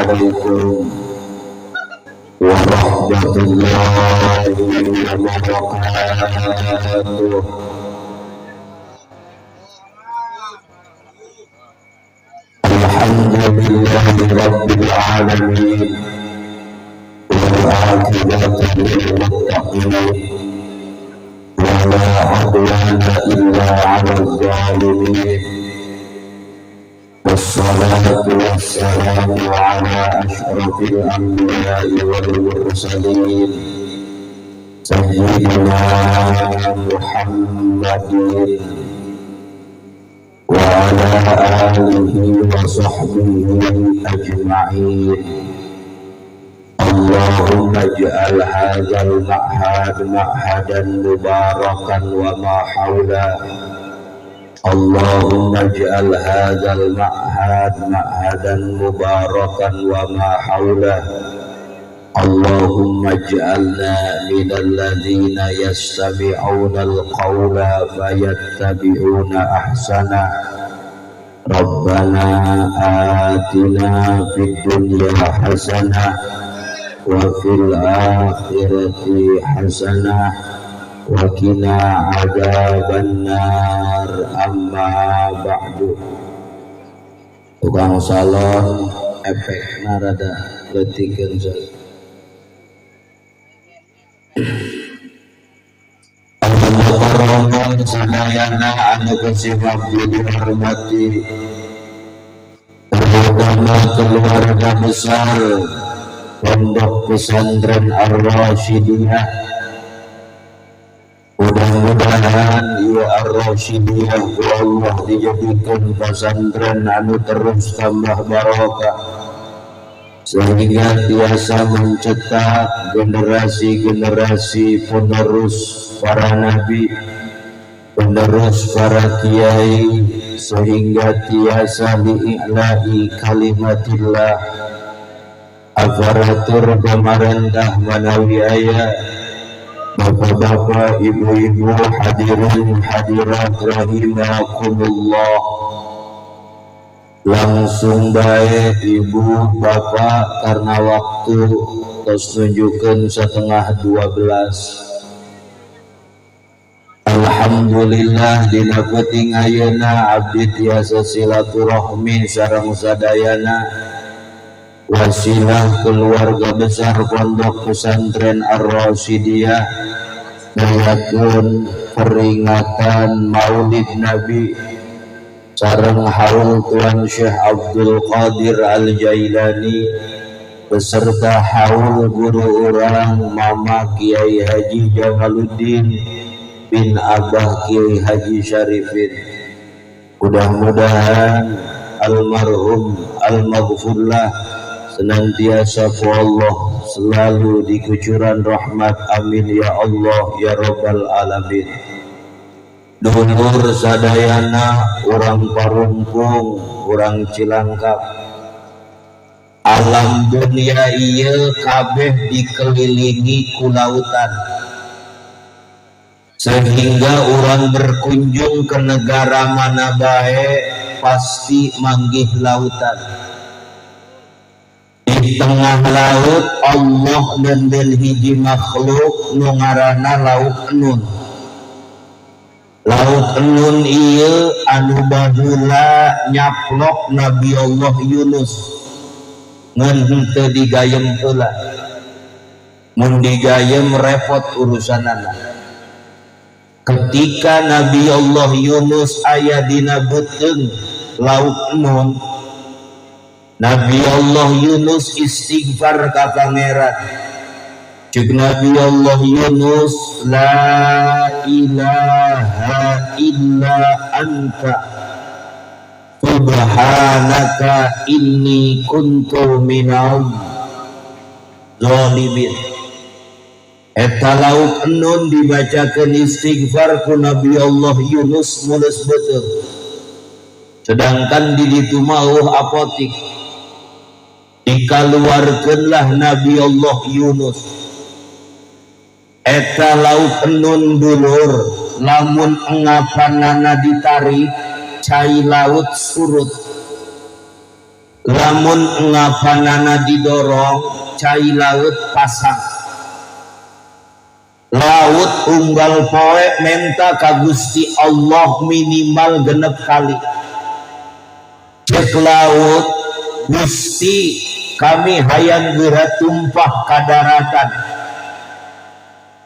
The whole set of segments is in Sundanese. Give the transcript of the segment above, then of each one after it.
عليكم ورحمة الله وبركاته. الحمد لله رب العالمين والعاقبة للمتقين ولا عدوان إلا على الظالمين والصلاة والسلام على أشرف الأنبياء والمرسلين سيدنا محمد وعلى آله وصحبه أجمعين. اللهم اجعل هذا المعهد معهدا مباركا وما حوله. اللهم اجعل هذا المعهد معهدا مباركا وما حوله. اللهم اجعلنا من الذين يستمعون القول فيتبعون أحسنه. ربنا آتنا في الدنيا حسنة وفي الآخرة حسنة وقنا عذاب النار. أما بعد. Tukang salon efek rada letikeun. Allahumma sadayana anu kasih dihormati, terutama keluarga besar Pondok Pesantren Ar-Rasyidiyah. Mudah-mudahan ya Ar-Rasyidiyah Allah dijadikan pesantren anu terus tambah barokah sehingga biasa mencetak generasi-generasi penerus para nabi, penerus para kiai, sehingga tiasa li'i'la'i kalimatillah. Aparatur pemerintah manawi aya, bapak-bapak, ibu-ibu, hadirin hadirat rahimakumullah. Langsung baik ibu bapak karena waktu terus nunjukkan 11:30. Alhamdulillah dina peuting ayeuna abdi tiasa silaturahmi sareng sadayana wasilah keluarga besar Pondok Pesantren Ar-Rasyidiyah ngayakeun peringatan Maulid Nabi sareng haul Tuan Syekh Abdul Qadir Al-Jailani beserta haul guru urang Mama Kiai Haji Jamaluddin bin Abah Kiai Haji Syarifin. Mudah-mudahan almarhum almaghfurlah senantiasa ku Allah selalu di kucuran rahmat. Amin ya Allah ya Rabbal Alamin. Dulur sadayana urang Parungpung, urang Cilangkap, alam dunia ieu kabeh dikelilingi ku lautan, sehingga orang berkunjung ke negara mana bae pasti manggih lautan. Di tengah laut Allah nendel hiji makhluk nu ngaranna Lauk Nun. Lauk Nun ieu anu baheula nyaplok Nabi Allah Yunus ngan henteu digayem heula. Mun digayem repot urusanana. Ketika Nabi Allah Yunus aya dina beuteung Lauk Nun, Nabi Allah Yunus istighfar ka Pangeran. Cek Nabi Allah Yunus, la ilaha illa anta subhanaka inni kuntu minal zalimin. Eta Lauk Nun dibacakeun istighfar ku Nabi Allah Yunus mules beuteung. Sedangkan di ditu mah eueuh apotik. Dikaluarkeunlah Nabi Allah Yunus. Eta Lauk Nun dulur, lamun engapanana ditarik, cai laut surut. Lamun engapanana didorong, cai laut pasang. Laut unggal poe menta ka Gusti Allah minimal 6 kali. Cek laut, "Gusti, kami hayang geura tumpah ka daratan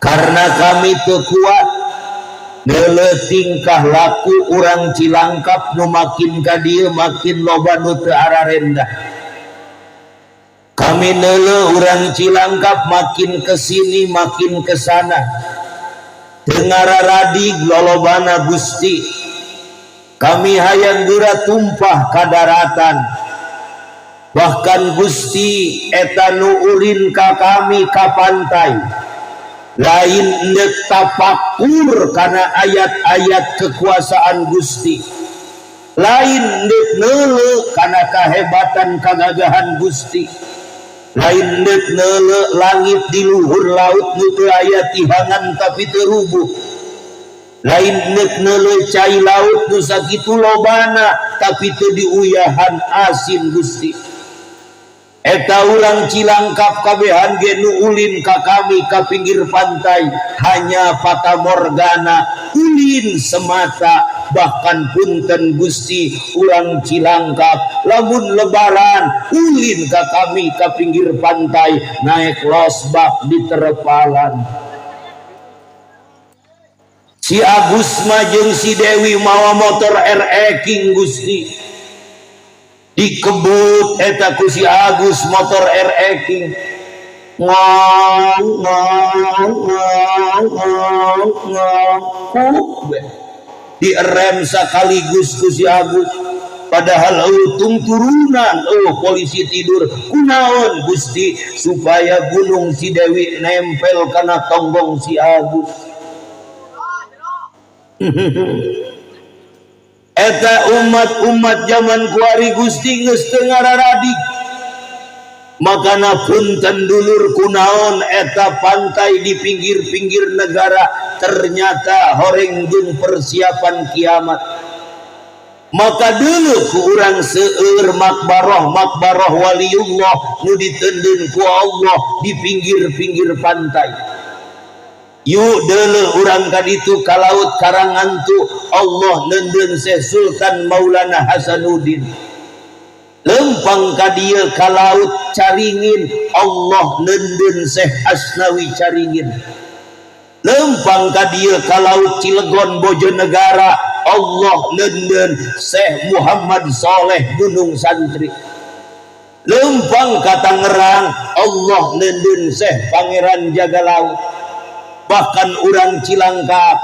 karena kami teu kuat neuleuh tingkah laku urang Cilangkap nu makin ka dieu makin loba nu teu ararendah. Kami neuleuh urang Cilangkap makin kesini makin kesana, teu ngararadig lolobana. Gusti, kami hayang geura tumpah ka daratan. Bahkan Gusti, eta nu ulin ka kami ka pantai lain endek tapakur karena ayat-ayat kekuasaan Gusti, lain endek neuleuh karena kehebatan kagagahan Gusti, lain endek neuleuh langit di luhur laut nu teu aya tihangan tapi teu rubuh, lain endek neuleuh cai laut nu sakitu lobana tapi teu diuyahan asin. Gusti, eta urang Cilangkap kabehan ge nu ulin ka kami ka pinggir pantai hanya fatamorgana, ulin semata. Bahkan punten Gusti, urang Cilangkap lamun lebaran ulin ka kami ka pinggir pantai naik losbak di terpalan. Si Agus mah jeung si Dewi mawa motor RE King, Gusti. Dikebut eta ku si Agus motor RE King, ngong ngong ngong ngong ngong ku direm sekaligus ku si Agus, padahal eutung turunan. Oh, polisi tidur. Kunaon, Gusti? Supaya gunung si Dewi nempel kana tonggong si Agus. Eta umat-umat zaman kuari, Gusti, geus teu ngararadig. Makana punten dulur, kunaon eta pantai di pinggir-pinggir negara ternyata horeng jeung persiapan kiamat? Maka dulu ku urang seueur makbaroh makbaroh waliullah nu ditendeun ku Allah di pinggir-pinggir pantai. Yuk deuleu urang ka ditu, ka laut Karangantu, Allah neundeun Syekh Sultan Maulana Hasanuddin. Lempang ka dieu ka laut Caringin, Allah neundeun Syekh Asnawi Caringin. Lempang ka dieu ka laut Cilegon Bojonegara, Allah neundeun Syekh Muhammad Soleh Gunung Santri. Lempang ka Tangerang, Allah neundeun Syekh Pangeran Jaga Laut. Bahkan urang Cilangkap,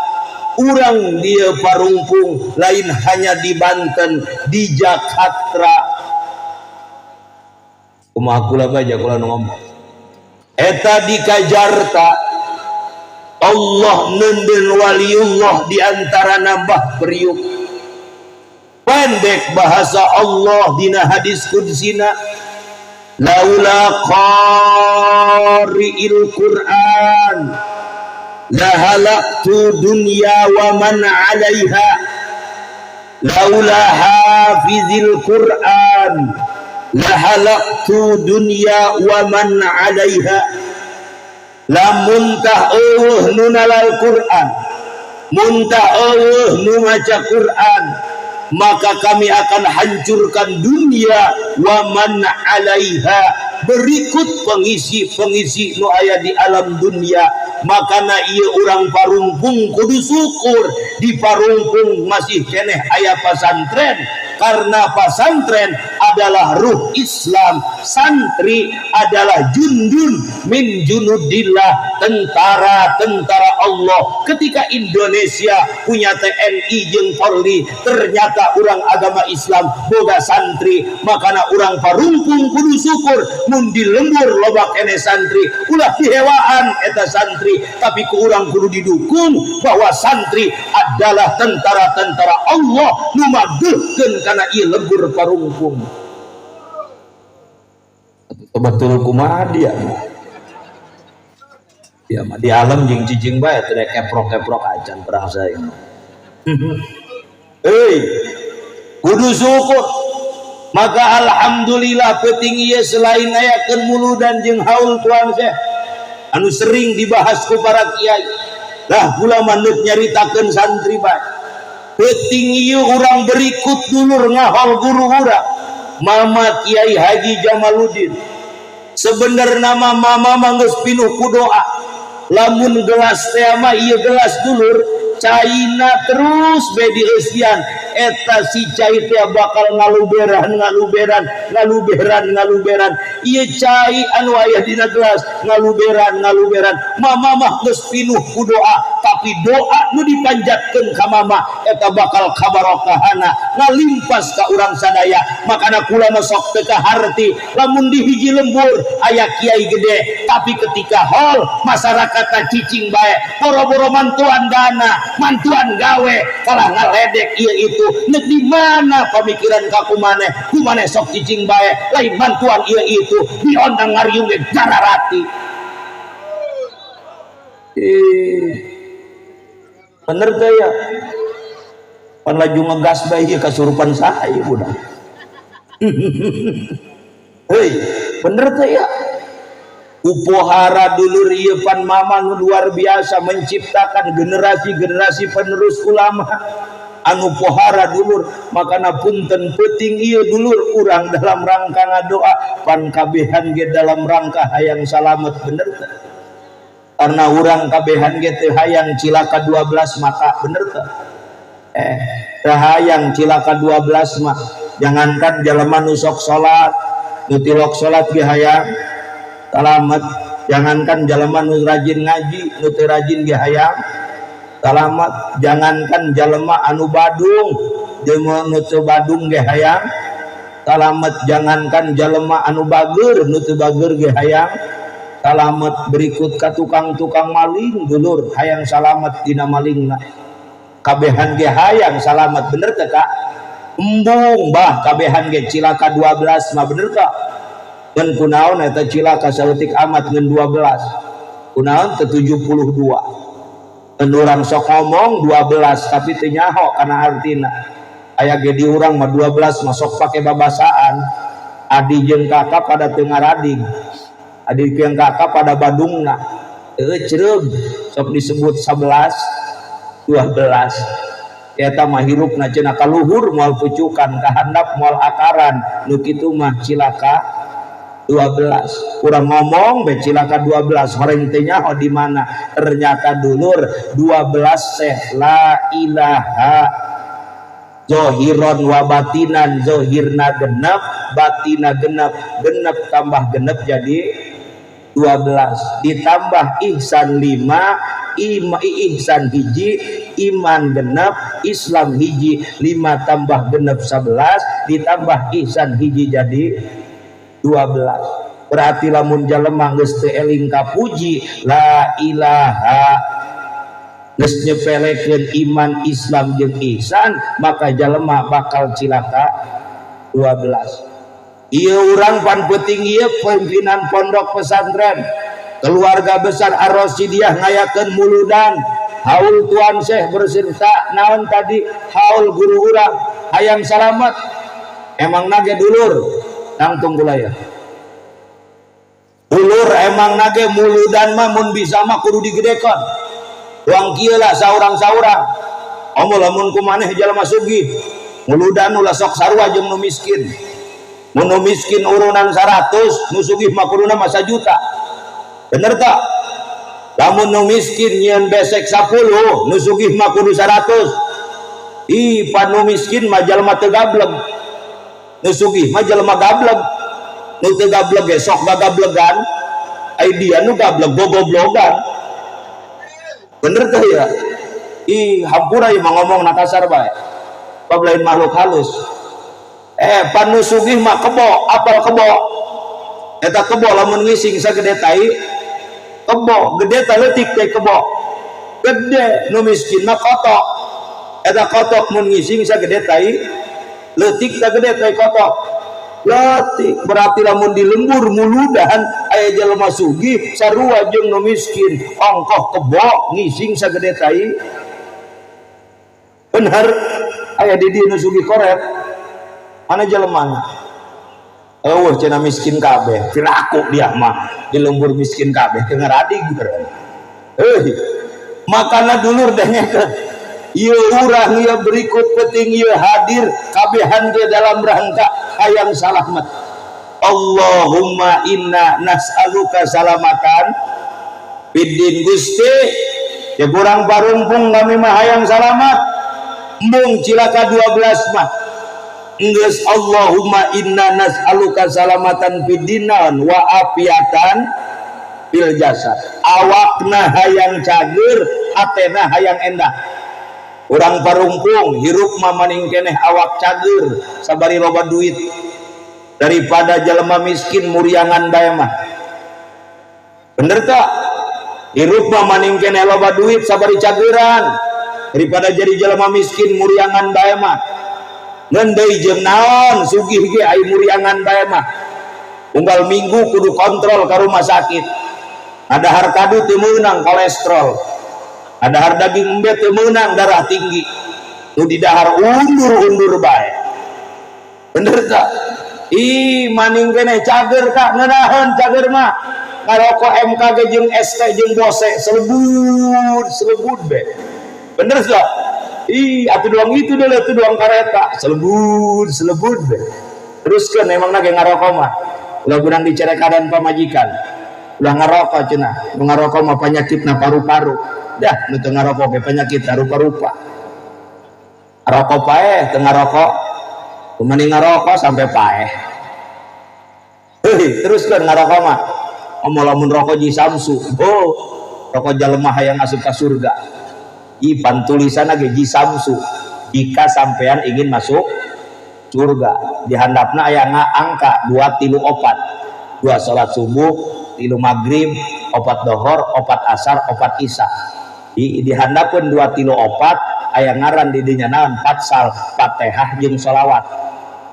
urang dia Parungpung, lain hanya di Banten, di Jakarta. Kumaha kula bae kula nu ngomong eta, di Jakarta Allah neundeun waliullah di antara nambah Priuk. Pendek bahasa Allah dina hadis kudsina, laula qari'il Qur'an lahalaktu dunya wa man 'alaiha, laula hafizil Qur'an lahalaktu dunya wa man 'alaiha. Lamun tah eueuh nu nalal Quran, mun tah eueuh nu maca Quran, maka kami akan hancurkan dunia wa man 'alaiha, berikut pengisi-pengisi nu aya di alam dunia. Makana ieu urang Parungpung kudu syukur di Parungpung masih keneh aya pasantren, karena pasantren adalah ruh Islam, santri adalah jundun min junudillah, tentara-tentara Allah. Ketika Indonesia punya TNI jeung Polri, ternyata orang agama Islam boga santri. Makana urang Parungpung kudu syukur mun di lembur loba keneh santri. Ulah dihewaan eta santri, tapi ku urang kudu didukung bahwa santri adalah tentara-tentara Allah nu mageuhkeun kana ieu lembur Parungpung. Betul, kumaha dia? Ya mah di alam jeung cicing bae, teu keprok-keprok acan perang saya. Hei, kudu syukur. Maka alhamdulillah, peuting ieu selain ngayakeun muludan jeung haul Tuan Syekh anu sering dibahas ku para kiai lah, kula manut nyaritakeun santri bae. Peuting ieu urang berikut, dulur, ngahol guru urang, Mama Kiai Haji Jamaluddin. Sebenarnya mama mama geus pinuh ku doa. Lamun gelas teh mah, ieu gelas, dulur, caina terus be dieusian, eta si cai teh bakal ngaluberan, ngaluberan, ngaluberan, ngaluberan. Ieu cai anu aya dina gelas ngaluberan, ngaluberan. Mama mah geus pinuh ku doa, tapi doa nu dipanjatkeun ka mama eta bakal kabarokahana ngalimpas ka urang sadaya. Makana kula mah sok teu kaharti lamun di hiji lembur aya kiai gede, tapi ketika haul masyarakat cicing bae, boro-boro mantuan dana, mantuan gawe, kalah ngaledek ieu itu. Nek di mana pamikiran ka kumaneh, kumaneh sok cicing bae, lain mantuan ieu itu diondang ngariung ge gararati. Eh, bener teh ya? Pan laju ngegas bae ieu, kasurupan saha ieu budak? Hei, bener teh ya? Upohara, dulur, ieu pan mama nu luar biasa menciptakan generasi-generasi penerus ulama anu pohara, dulur. Makana punten, peuting ieu, dulur, urang dalam rangka ngadoa, pan kabehan ge dalam rangka hayang salamet, bener teh? Karena urang kabehan ge teu hayang cilaka 12, maka bener teh? Eh, teu hayang cilaka 12 mah. Jangankan jelema nu sok salat, nu tilok salat ge hayang salamet. Jangankan jelema nu rajin ngaji, nu teu rajin ge hayang salamet. Jangankan jelema anu badung, jeung nu teu badung ge hayang salamet. Jangankan jelema anu bager, nu teu bager ge hayang salamet. Berikut ka tukang-tukang maling, dulur, hayang salamet dina malingna. Kabehan ge hayang salamet, bener teh, Kak? Embung bah, kabehan ge cilaka 12 mah, bener kak? Ngan kunaon eta cilaka saeutik amat ngan 12? Kunaon teu 72? Ngan urang sok ngomong 12 tapi teu nyaho kana artina. Aya ge di urang mah 12 mah sok pake babasaan. Adi jeung kakak pada teu ngarading, adi jeung kakak pada badungna teu cereug, sok disebut 11 12. Eta mah hirupna cenah kaluhur moal pucukan, kahandap moal akaran. Nu kitu mah cilaka 12. Kurang ngomong be cilaka 12, horeng teh nyaho di mana. Ternyata, dulur, 12 teh la ilaha zohiron wa batinan. Zohirna genep, batina genep, genep tambah genep jadi 12, ditambah ihsan 5, ima, ihsan hiji, iman genep, Islam hiji. 5 tambah genep 11, ditambah ihsan hiji jadi 12. Berarti lamun jalema geus teu eling kapuji la ilaha, geus nyepelekeun iman, Islam jeung ihsan, maka jalema bakal cilaka 12. Ieu urang pan peuting ieu pimpinan pondok pesantren keluarga besar Ar-Rasyidiyah ngayakeun muludan, haul Tuan Syekh berserta naon tadi, haul guru urang, hayang salamet. Emang nage, dulur, tangtung kula ya, dulur, emang nage muludan mah mun bisa mah kudu digedekeun. Uang kieu lah, saurang-saurang. Omo lamun kumaneh jalma sugih muludan, ulah sok sarua jeung nu miskin. Mun nu miskin urunan 100, nu sugih mah kuduna mah juta, bener tak? Lamun nu miskin nyieun besek 10, nu sugih mah kudu 100. Ih, pan nu miskin mah jalma teu gableg, nu sugih mah jalma gableg. Nu teu gableg ge sok gagablegan, ai dia nu gableg gogoblogan, bener teh ya? Ih, hampura ieu mah ngomong na kasar bae, bab lain makhluk halus. Eh, pan nu sugih mah kebo. Apal kebo? Eta kebo lamun ngising sagede tai kebo. Gede ta leutik teh kebo? Gede. Nu miskin mah kotok. Eta kotok mun ngising sagede tai. Leutik ta gede tai kotok? Leutik. Berarti lamun di lembur muludan aya jelema sugih sarua jeung nu miskin, ongkoh kebo ngising sagede tai. Bener? Aya di dieu nu sugih korep? Mana jelemana? Eueuh cenah miskin kabeh. Piraku dia mah di lembur miskin kabeh teu ngaradig beureun. Heuh. Makana dulur dengekeun. Ieu urang ieu berikut penting ieu hadir kabehan ge dalam rangka hayang salamet. Allahumma inna nas'aluka salamatan fiddin. Gusti ya, kurang parungpung kami mah hayang salamat, embung cilaka 12 mah geus. Allahumma inna nas'aluka salamatan fiddin wa afiatan fil jasad. Awakna hayang cager, hatena hayang endah. Urang parungpung hirup mah maning keneh awak cager sabari loba duit daripada jelema miskin muriangan bae mah. Bener tak? Hirup mah maning keneh loba duit sabari cageran daripada jadi jelema miskin muriangan bae mah. Ngan deui jeung naon sugih ge ai muriangan bae mah? Unggal minggu kudu kontrol ka rumah sakit, ngadahar kadu teu meunang, kolesterol, ngadahar daging embe teu meunang, darah tinggi. Nu didahar undur-undur bae. Bener tak? Ih, maning keneh cager kak, ngeunaheun cager mah. Ngarokok MKG jeung ST jeung Bose, selebut selebut be. Bener tak? Ih, atuh doang itu dulu, atuh doang kareta, selebut selebut be. Teruskeun emang ge ngarokok mah. Ulah beunang dicerekadan pamajikan. Ulah ngarokok cenah, nu ngarokok mah penyakitna paru-paru. Dah, nu teu ngarokok ge penyakit rupa-rupa. Rokok paeh, teu ngarokok. Mending ngarokok sampai paeh. Heuh, teruskeun ngarokok mah. Omo lamun rokok ji samsu. Oh, rokok jelema hayang asup ka surga. Ipan tulisan ge ji samsu. Jika sampean ingin masuk surga, di handapna aya angka 2 3 4. 2 salat subuh, 3 maghrib, 4 dohor, 4 asar, 4 isya. Di handapeun 2 3 4 aya ngaran di dinya naon? Patsal, Fatihah jeung sholawat.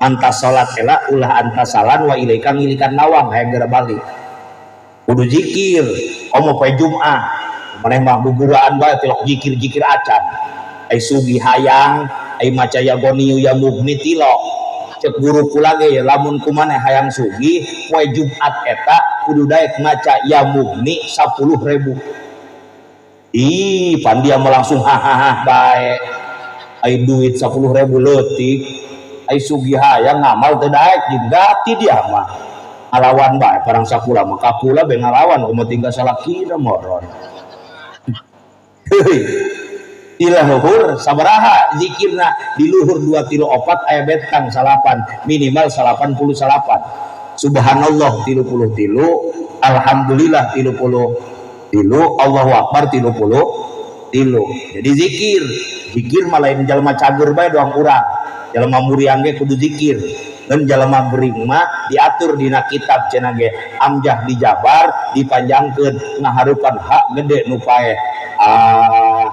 Antas salat ela ulah antasalan wa ilaika ngilikan nawang hayang geura balik. Kudu zikir, komo poe Jumat. Maneh mah guguraan bae tilok zikir-zikir acan. Ai sugih hayang, ai maca ya goniyu ya mugni tilok. Cek guru kula ge lamun kumaneh hayang sugih poe Jumat eta kudu daek maca ya mugni 10.000. Ih, pan dia mah langsung hahaha bae. Ai duit 10.000 leutik. Ai sugih hayang ngamal teu daek jeung gati dia mah. Ngalawan bae parang sakula mah kakula be ngalawan kumaha tinggal salakina moron. Heuy. Di luhur sabaraha zikirna? Di luhur 2 3 4 aya betang salapan, minimal 89. Subhanallah 33, alhamdulillah 33, Allahu akbar 33. Jadi zikir, zikir mah lain jalma cager bae doang urang. Jalma muriang ge kudu zikir. Dan jalma gering mah diatur dina kitab cenah ge amjah dijabar dipanjangkeun ngaharupan hak gede nu paeh. Ah,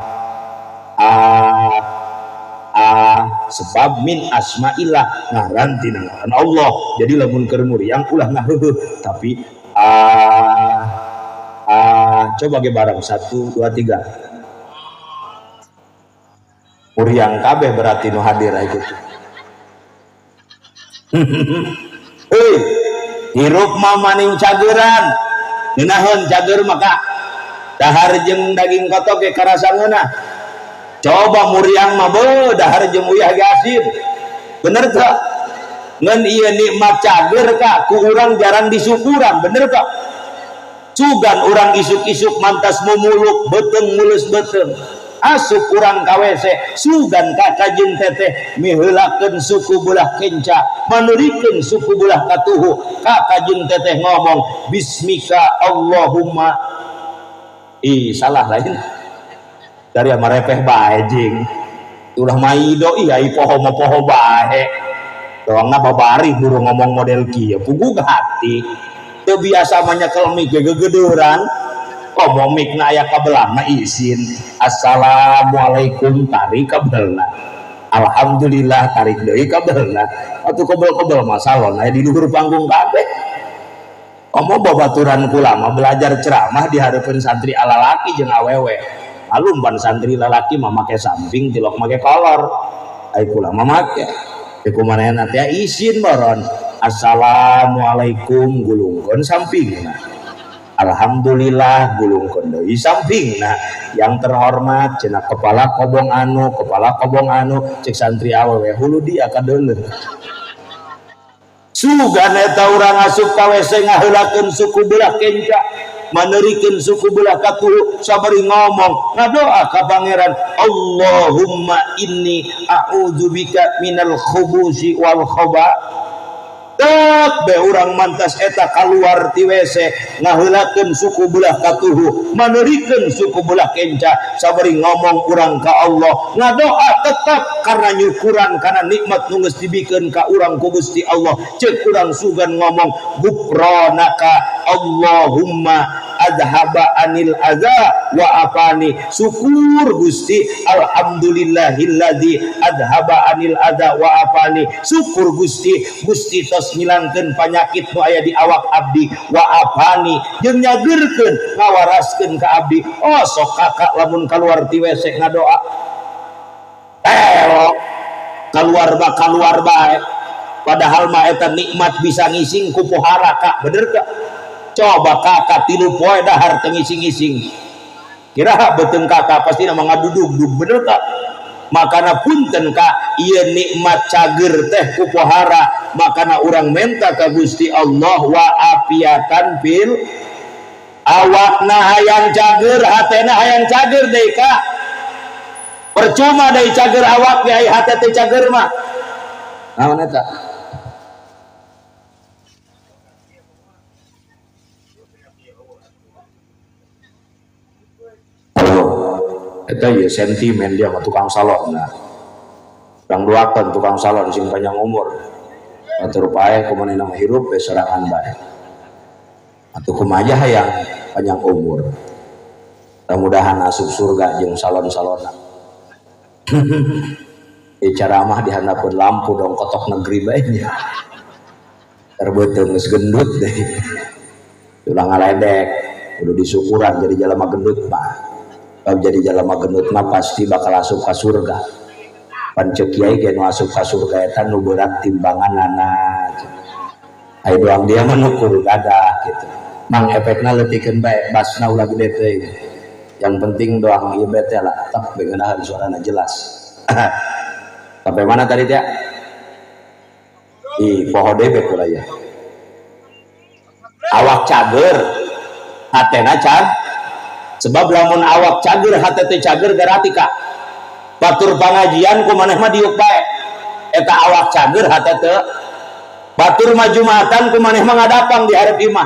ah, ah, sebab min asmaillah ngaran tina ngaran Allah. Jadi lamun keur muriang ulah ngaheuheuh tapi ah, ah, coba ge bareng 1 2 3. Muriang kabeh berarti nu hadir aya kitu. Heuy, hirup mah maning cageran. Ngeunaheun cager maka dahar jeung daging kotok ge karasa ngeunah. Coba muriang mah beuh dahar jeung uyah ge asin. Bener teu? Ngan ieu nikmat cager ka ku urang jarang disyukuran, bener tak? Sugan urang isuk-isuk mantas mumuluk beuteung mulus beuteung. Asup urang ka WC, sugan ka jeung teteh miheulakeun suku belah kenca, manurikeun suku belah katuhu. Ka jeung teteh ngomong bismika Allahumma. Ih, salah lain. Dari marepeh bae jing. Ulah maido ih ai poho mah poho bae. Doangna babari guru ngomong model kieu, puguh hati. Teu biasa mah nyekel mic ge gegedeuran. Komo mic na aya kabelana isin. Assalamualaikum tarik kabelna. Alhamdulillah tarik deui kabelna. Atuh kebel-kebel mah salon aya di luhur panggung kabeh. Komo babaturan kula mah belajar ceramah di hareupeun santri alalaki jeung awewe. Malum pan santri lalaki mah make samping tilok make kolor. Ai kula mah make. Iku manehna teh isin boron. Assalamualaikum gulungkeun sampingna. Alhamdulillah gulungkeun deui sampingna. Yang terhormat cenah kepala kobong anu, kepala kobong anu, cek santri awewe hulu dia kadeuleuh. Sugan eta urang asup ka WC ngaheulakeun suku belah kenca, maneurikeun suku belah katuhu sabari ngomong ngadoa ka pangeran, Allahumma inni a'udzubika minal khubusi wal khaba. Tek be urang mantas eta kaluar ti WC ngaheulakeun suku belah katuhu, maneurikeun suku belah kenca sabari ngomong urang ka Allah ngadoa tetap karena nyukuran karena nikmat nu geus dibikeun ka urang ku Gusti Allah. Ceuk urang sugan ngomong gufranaka Allahumma adhaba anil adza wa afani. Syukur Gusti, alhamdulillahilladzi adhaba anil adza wa afani. Syukur Gusti, Gusti tos ngilangkeun panyakit nu aya di awak abdi, wa afani jeung nyageurkeun ngawaraskeun ka abdi. Oh sok kakak lamun kaluar ti WC ngadoa elok kaluar ba kaluar bae, padahal mah eta nikmat bisa ngising ku pohara kak, bener kak? Coba kakak tilu poe dahar teu ngising-ngising, kira beuteung kakak pasti nama ngadudug-dug, bener kak? Makana punten kak, ieu nikmat cager teh ku pohara, makana urang menta ka Gusti Allah wa afiatan fil awakna hayang cager, hatena hayang cager deui kak. Percuma deui cager awak ge aya hate teh cager mah. Naon eta? Eta ya sentimen dia mah tukang salon. Nah, urang doakeun tukang salon sing panjang umur. Batur paeh kumanehna mah hirup we sorangan bae. Atuh kumaha hayang panjang umur. Mudah-mudahan asup surga jeung salon-salonna. Ceramah di handapeun lampu dong kotok negeri bae nya. Terbeuteung geus gendut deh. Ulah ngaledek, kudu disyukuran jadi jalma gendut mah. Bab jadi jalma gendut mah pasti bakal asup ka surga. Pan ceuk kiai ge nu asup ka surga eta nu berat timbanganana. Aya doang dia mah nu kudu gadah gitu. Mang efekna leutikeun bae, basna ulah gede teuing. Yang penting doang ieu bete lah, tetap beungeunah suarana jelas. Sampai mana tadi teh? Ih, poho deui be kula ya. Awak cager, hatena cag. Sebab lamun awak cager, hate teh cager garati kak. Batur pangajian ku maneh mah diuk bae. Eta awak cager hate teu. Batur mah jumatan ku maneh mah ngadapang di hareup imah.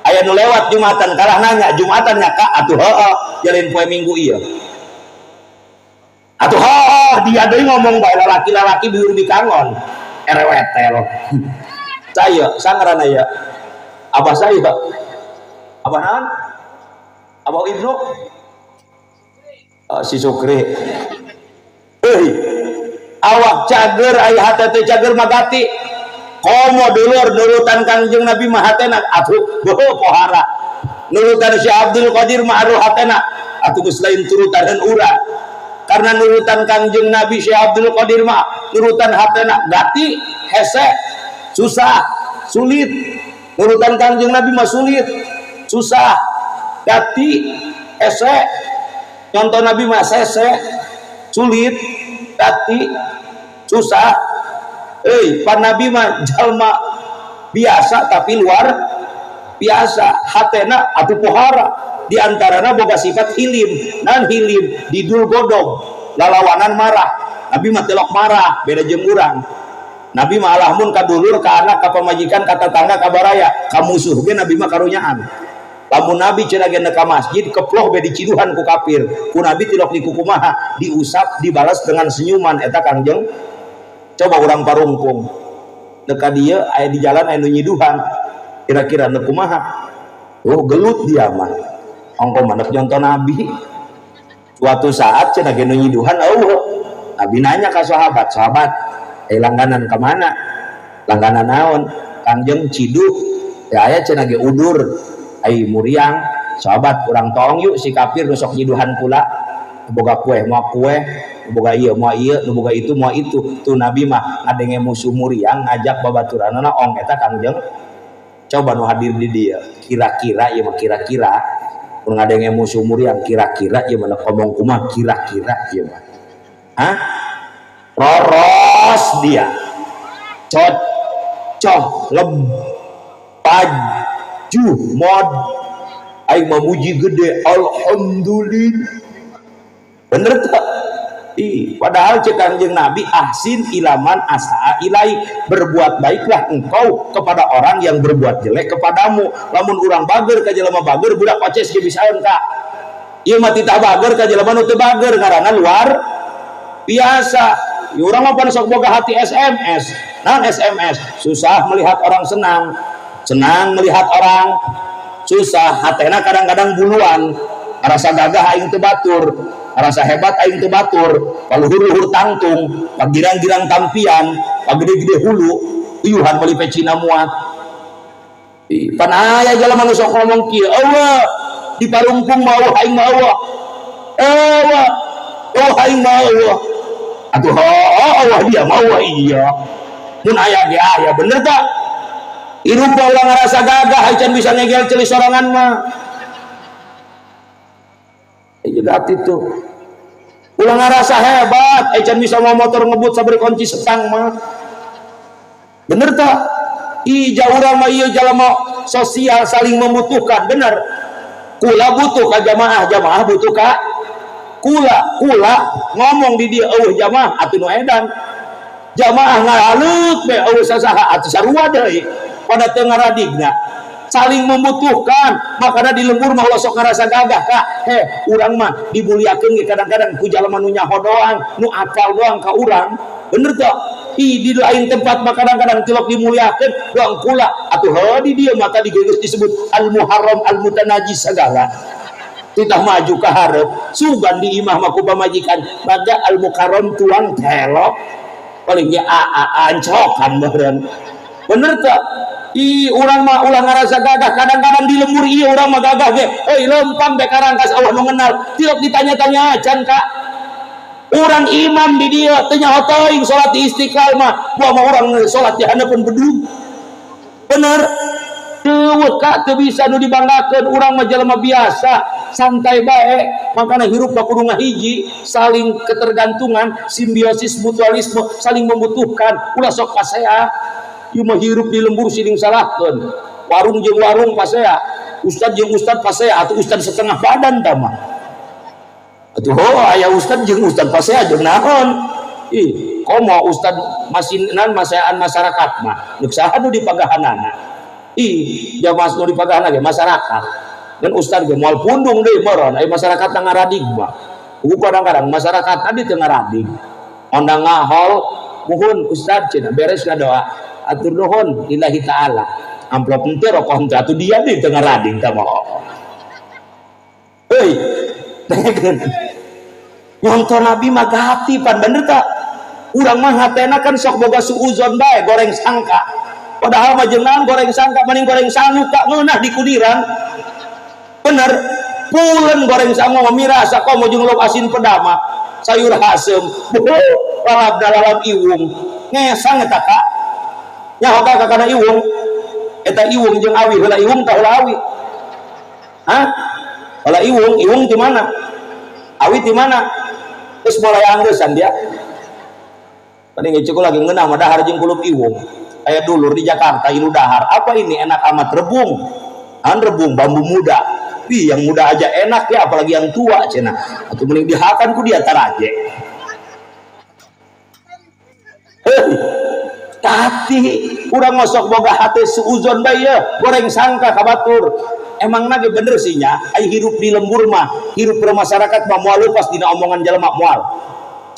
Aya nu lewat jumatan kalah nanya, jumatan nya kak? Atuh heueuh, jalin poe Minggu ieu. Atuh heueuh, dia deui ngomong bae lalaki-lalaki biur dikangon. Erewetel. Saya sangarana ya. Abah saya. Abah naon? Abah Ibnu? Oh, si Sukri. Euy, awak cager aya hate teh cager mah gati. Komo dulur nurutan Kangjeng Nabi mah hatena atuh beuh pohara. Nurutan Syekh Abdul Qadir mah aduh hatena atuh geus lain turutaneun urang. Karena nurutan Kangjeng Nabi Syekh Abdul Qadir mah nurutan hatena gati, hese, susah, sulit. Nurutan Kangjeng Nabi mah sulit, susah, gati, hese. Contoh Nabi mah sese, sulit, gati, susah. Pan Nabi mah jalma biasa tapi luar biasa, hatena atuh pohara. Di antarana boga sifat hilim, nan hilim didul godog, lalawanan marah. Nabi mah telok marah, beda jeung urang. Nabi mah alahmun ka dulur, ka anak, ka pamajikan, ka tetangga, ka baraya, ka musuh ge Nabi mah karunyaan. Lamun Nabi cenah ge ka masjid keploh be diciduhan ku kafir, ku Nabi tilok dikukumaha, diusap, dibalas dengan senyuman eta Kangjeng. Coba urang parungkung. Deka dieu aya di jalan aya nu nyiduhan. Kira-kira nu kumaha? Oh, gelut dia mah. Ongko mah nek nyontoh Nabi. Suatu saat cenah ge nu nyiduhan eueuh. Nabi nanya ka sahabat, sahabat, langganan ka mana? Langganan naon? Kangjeng ciduh. Ya aya cenah ge udur. Ai muriang, sahabat urang tong yuk si kafir nu sok nyiduhan pula. Boga kue moal kue, boga ieu moal ieu, nu boga itu moal itu. Tuh Nabi mah ngadenge musuh muriang ngajak babaturanana ong eta Kangjeng. Coba nu hadir di dieu, kira-kira ieu mah kira-kira mun ngadenge musuh muriang kira-kira ieu mah ngomong kumaha kira-kira ieu mah. Hah? Roros dia. Cocoh lem paju mod aing memuji gede alhamdulillah. Bener tak? Ih, padahal cek Kangjeng Nabi ahsin ilaman asaa ilaik, berbuat baiklah engkau kepada orang yang berbuat jelek kepadamu. Lamun urang bager ka jelema bager budak paces ge bisaeun ka. Ieu mah titah bager ka jelema nu teu bager ngaranna luar biasa. Ieu urang mah pan sok boga hati SMS. Naon SMS? Susah melihat orang senang, senang melihat orang susah. Hatena kadang-kadang buluan, rasa gagah aing teu batur, rasa hebat aing teu batur, paluhur-luhur tangtung, pagirang-girang tampian, pagede-gede hulu, uyuhan meuli pecina muat. Ih, pan aya jalma nu sok ngomong kieu, eueuh di parungkung mah eueuh aing mah eueuh. Eueuh, oh aing mah eueuh. Atuh oh eueuh dia mah eueuh iya. Mun aya ge aya, bener tak? Hirup mah ulah ngarasa gagah, can bisa ngegel ceuli sorangan mah. Juga itu ulah ngarasa hebat, can bisa mau motor ngebut sabari kunci setang mah. Bener tak? Ija urang mah ieu jalma sosial saling membutuhkan, bener. Kula butuh ka jamaah, jamaah butuh ka kula. Kula ngomong di dia eueuh jamaah atuh nu edan. Jamaah ngaleut be eueuh sasaha atuh sarua deui pada teu ngaradigna. Saling membutuhkan, makanya di lembur mah ulah sok ngarasa gagah kak. Heh, urang mah dimuliakeun ge kadang-kadang ku jalma nu nyaho doang, nu akal doang ka urang. Bener tak? Ih, di lain tempat mah kadang-kadang tilok dimuliakeun doang kula. Atuh heuh di dieu mah tadi geus disebut al muharram al mutanajis segala. Titah maju ka hareup, sugan di imah mah ku pamajikan, baga al mukarram tuang telok. Paling ge a a ancokan meureun. Bener tak? Ih, urang mah ulah ngarasa gagah, kadang-kadang di lembur ieu urang mah gagah ge. Euy, lempang be karangkas Allah mengenal. Tilok ditanya-tanya acan kak. Urang imam di dieu teu nyaho teuing salat di Istiqlal mah, buah mah urang salat di handapeun bedug. Bener? Teu kak, teu bisa nu dibanggakeun, urang mah jelema biasa, santai bae. Makana hirup mah kudu ngahiji, saling ketergantungan, simbiosis mutualisme, saling membutuhkan. Ulah sok pasea. Ieu mah hirup di lembur siling salahkeun. Warung jeung warung pasea, ustad jeung ustad pasea, atuh ustad setengah badan tah mah. Atuh oh aya ustad jeung ustad pasea jeung naon? Ih, komo ustad masinan maseaan masyarakat mah. Neuk saha nu dipagahanana? Ih, jamaah nu dipagahanna ge masyarakat. Dan ustad ge moal pundung deui meureun, aya masyarakat ngaradig mah. Ku kadang-kadang masyarakat tadi teu ngaradig. Ondang ngahol, muhun ustad cenah beres ngadoa. Atur nuhun lillahi ta'ala. Amplop henteu rokok henteu atuh dia deui teu ngarading tah mah. Heuy, dengekeun. Nyontoh Nabi mah gati pan bener tak? Urang mah hatena kan sok boga suuzon bae goreng sangka. Padahal mah jeung naon goreng sangka mending goreng sangu kak ngeunah di kudiran. Bener. Pulen goreng sangu mah mirasa komo jeung lauk asin pedama, sayur haseum, lalap dalalap iwung. Ngesang eta kak. Nyaho ka kana iwung. Eta iwung jeung awi heula iwung tah heula awi. Hah? Heula iwung, iwung di mana? Awi di mana? Terus mulai anggeusan dia. Tadi ngecek lagi ngeunah mah dahar jeung kulup iwung. Aya dulur di Jakarta ilu dahar. Apa ini enak amat rebung. An rebung bambu muda. Ih, yang muda aja enak ya, apalagi yang tua cenah. Atuh mending dihakan ku dia taraje. Heuh. Hati urang masuk boga hati suuzon bae ye, goreng sangka ka batur. Emang nage bener sih nya, ai hirup di lembur mah, hirup bermasyarakat mah moal lepas dina omongan jelema moal.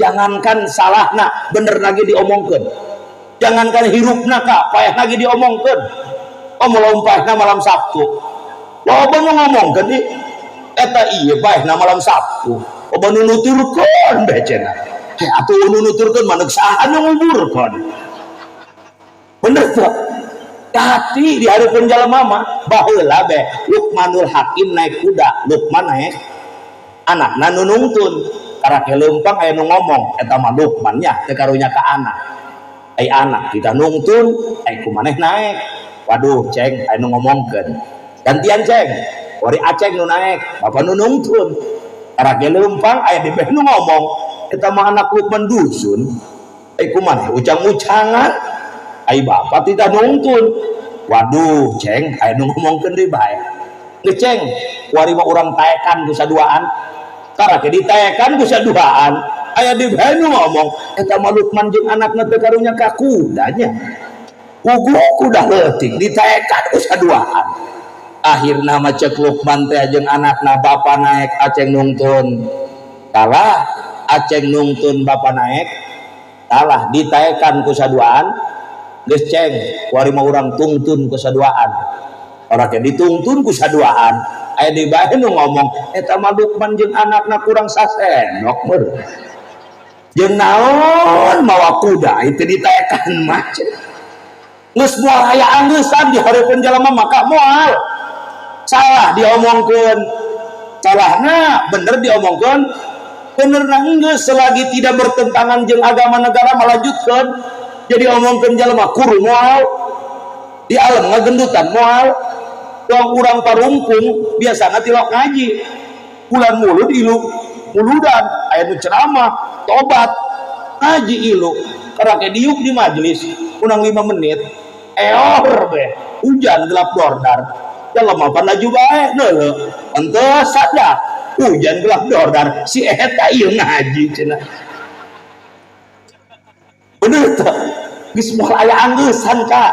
Jangankan salahna, bener lagi diomongkeun. Jangankan hirupna ka, payah lagi diomongkeun. Oh melompahna malam Sabtu. Loba nu ngomongkeun ih, eta ieu paehna malam Sabtu. Loba nu nuturkeun bae cenah. Heh atuh nu nuturkeun mah neuk saha nu nguburkeun. Bener tuh. Tapi di hareupeun jalma mah baheula be Luqmanul Hakim naik kuda, Luqman naik Anakna nu nungtun. Karake leumpang aya nu ngomong, eta mah Lukman nya teu karunya ka anak. Ai anak kita nungtun, ai ku maneh naek. Waduh, ceng aya nu ngomongkeun. Gantian ceng, wari aceng nu naek, bapak nu nungtun. Karake leumpang aya di beh nu ngomong, eta mah anak Lukman dusun. Ai ku maneh ucang-ucangan, ai bapak tidak nungtun. Waduh, ceng aya nu ngomongkeun deui bae. Geus ceng, kuari mah urang taekan ku saduaan. Karake ditaekan ku saduaan, aya di bae nu ngomong, eta mah Lukman jeung anakna teu karunya ka kudanya. Puguh kuda leutik ditaekan ku saduaan. Akhirna mah ceuk Lukman teh jeung anakna, bapa naek aceng nungtun. Kalah aceng nungtun bapa naek, kalah ditaekan ku saduaan. Geus ceng, kuari mah urang tungtun ku saduaan. Orang ke ditungtun ku saduaan, aya di bae nu ngomong, eta mah Lukman jeung anakna kurang sasendok meureun. Jeung naon mawa kuda itu ditaekan mah. Geus moal aya angeusan di hareupeun jalma maka moal. Salah diomongkeun. Salahna bener diomongkeun, benerna geus selagi tidak bertentangan jeung agama negara melanjutkeun. Jadi omongkeun jalma kuru moal. Di alam ngagendutan moal. Wong urang Parungkung biasana tilok ngaji. Bulan mulud ilu muludan aya nu ceramah tobat ngaji ilu karake diuk di majelis kurang 5 menit eor be hujan gelap dordar jalma pan laju bae neuleuh henteu sada hujan gelap dordar si eta ieu ngaji cenah bener teu geus moal aya anggeusan ka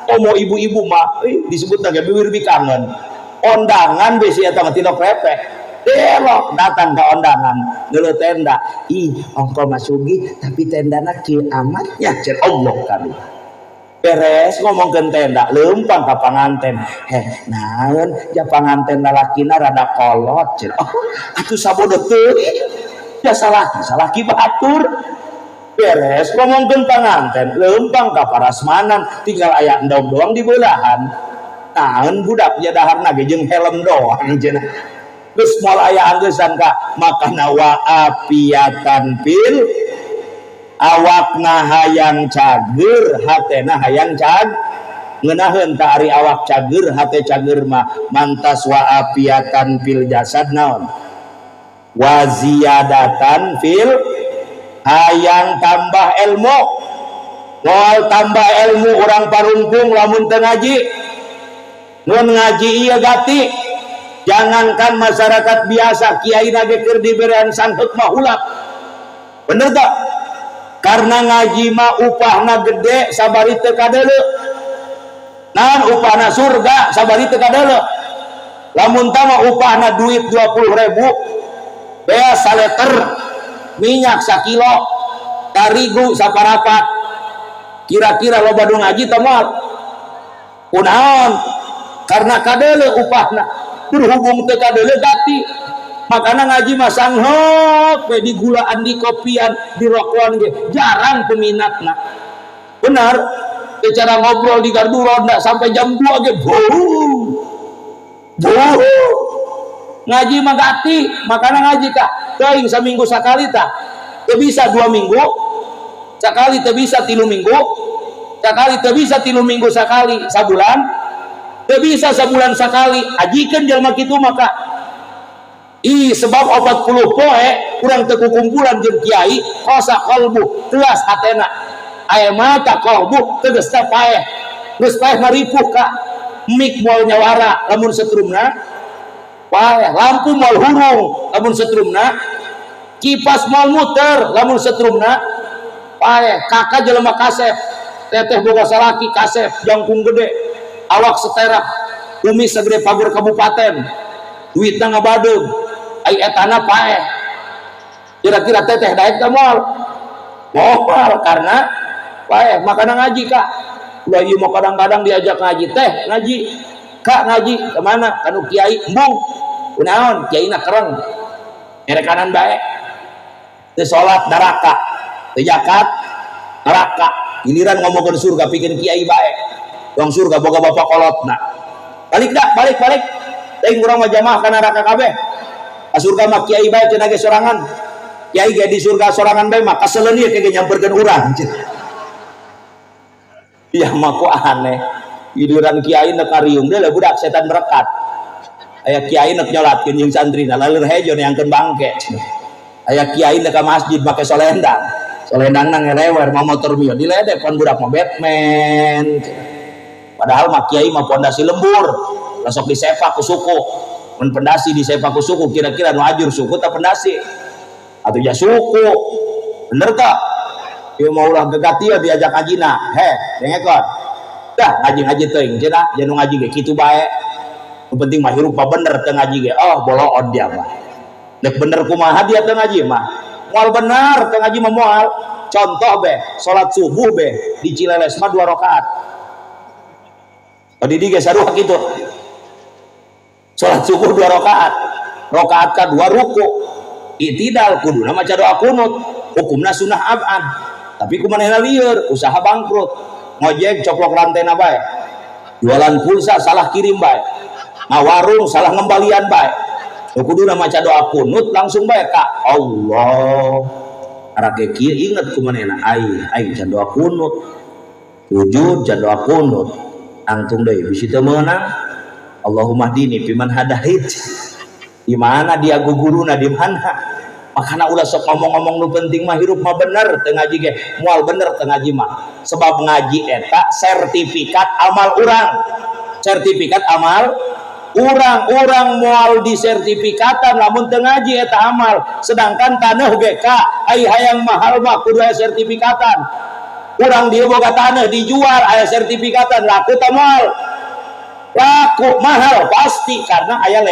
omo ibu-ibu mah disebut lagi bibir bikangen ondangan be si eta mah tilok repek delok datang ke ondangan ngeuleuh tenda ih ongko mah sugih tapi tendana kieu amat nya cenah Allah kami beres ngomongkeun tenda leumpang ka panganten heh naon ja panganten lalakina rada kolot cenah oh atuh sabodoh teuing ya salaki salaki batur beres ngomongkeun panganten leumpang ka parasmanan tinggal aya endog doang di beulah naon budak ja daharna ge jeung helm doang cenah geus moal aya angeusan ka makana wa apiatan fil awakna hayang cager hatena hayang cag ngeunaheun ta ari awak cager hate cager mah mantas wa apiatan fil jasad naon wa ziyadatan fil hayang tambah ilmu moal tambah ilmu urang Parungkung lamun teu ngaji mun ngaji ieu gati jangankan masyarakat biasa kiai ge keur diberean sangheuk mah hulak bener tak karena ngaji mah upahna gede sabari teu kadeuleu naon upahna surga sabari teu kadeuleu lamun tah mah upahna duit 20.000 bea saleter minyak sakilo tarigu saparapat kira-kira loba nu ngaji teh moal kunaon karena kadeuleu upahna berhubung teu kadeuleu gati makana ngaji mah sanghok we di gulaan di kopian di rokokan ge jarang peminatna benar secara ngobrol di gardu ronda sampai jam 2 ge beuh beuh ngaji mah gati makana ngaji kah teuing saminggu sakali tah teu bisa 2 minggu sakali teu bisa 3 minggu sakali teu bisa 3 minggu sakali sabulan teu bisa sabulan sakali ajikeun jelema kitu maka ih sebab 40 poe kurang teu kukumpulan jeung kiai qasa qalbu telas hatena aya mata qalbu tegasna paeh geus paeh maripuh ka mik moal nyawara lamun setrumna paeh lampu moal hurung lamun setrumna kipas moal muter lamun setrumna paeh kakak jelema kasep teteh boga salaki kasep jangkung gede awak seterak kumis segede pagar kabupaten duitna ngabadeug ai etana paeh kira-kira teteh daek teh moal moal karena paeh makana ngaji kak ulah ieu mah kadang-kadang diajak ngaji teh ngaji kak ngaji kemana kanu kiai embung kunaon kiaina kereng mere kanan bae teu salat neraka teu zakat neraka giliran ngomongkeun surga pikeun kiai bae dong surga boga bapak kolotna balik dah balik balik teuing urang mah jamaah ka neraka kabeh Ka surga mah kiai bae cenah ge sorangan. Kiai ge di surga sorangan bae mah kaseleun ieu ge nyamperkeun urang. Iya mah kok aneh. Giliran kiai nek kariung deui lah budak setan merekat. Aya kiai nek nyolatkeun jeung santrina laleur hejo neangkeun bangke. Aya kiai nek ka masjid make solendang. Solendangna ngelewer mah motor mio diledek pan budak mah Batman. Padahal mah kiai mah pondasi lembur, lasok disepak ku suku. Mun pondasi disepak ku suku kira-kira nu ajur suku tak pondasi? Atuh ya suku. Bener tak? Ieu mah ulah gegat ieu diajak ngajina. Heh, dengekon. Dah ngaji-ngaji teuing cenah, jeung nu ngaji ge kitu bae. Nu penting mah hirup mah bener teu ngaji ge. Oh, boloon dia mah. Nek bener kumaha dia teu ngaji mah? Moal bener teu ngaji mah moal. Contoh be, salat subuh be di Cileles mah 2 rakaat. Tadi di ge sarua kitu. Salat subuh 2 rakaat. Rakaat ka-2 ruku. Itidal kuduna maca doa kunut, hukumna sunah abad. Tapi kumanehna lieur, usaha bangkrut. Ngojek coplok rantena bae. Jualan pulsa salah kirim bae. Ngawarung salah ngembalian bae. Nu kuduna maca doa kunut langsung bae ka Allah. Arake kieu inget kumanehna ai ai can doa kunut. Sujud can doa kunut. Angtung deui bisi teu meunang. Allahumma hdini fiman hadait. Di mana dia guguruna di mana? Makana ulah sok ngomong-ngomong nu penting mah hirup mah bener teu ngaji ge moal bener teu ngaji mah. Sebab ngaji eta sertifikat amal urang. Sertifikat amal urang, urang moal disertifikatan lamun teu ngaji eta amal. Sedangkan taneuh ge ka ai hayang mahal mah kudu aya sertifikatan. Urang dieu boga taneuh dijual aya sertifikatan laku teh moal. Laku mahal pasti karena aya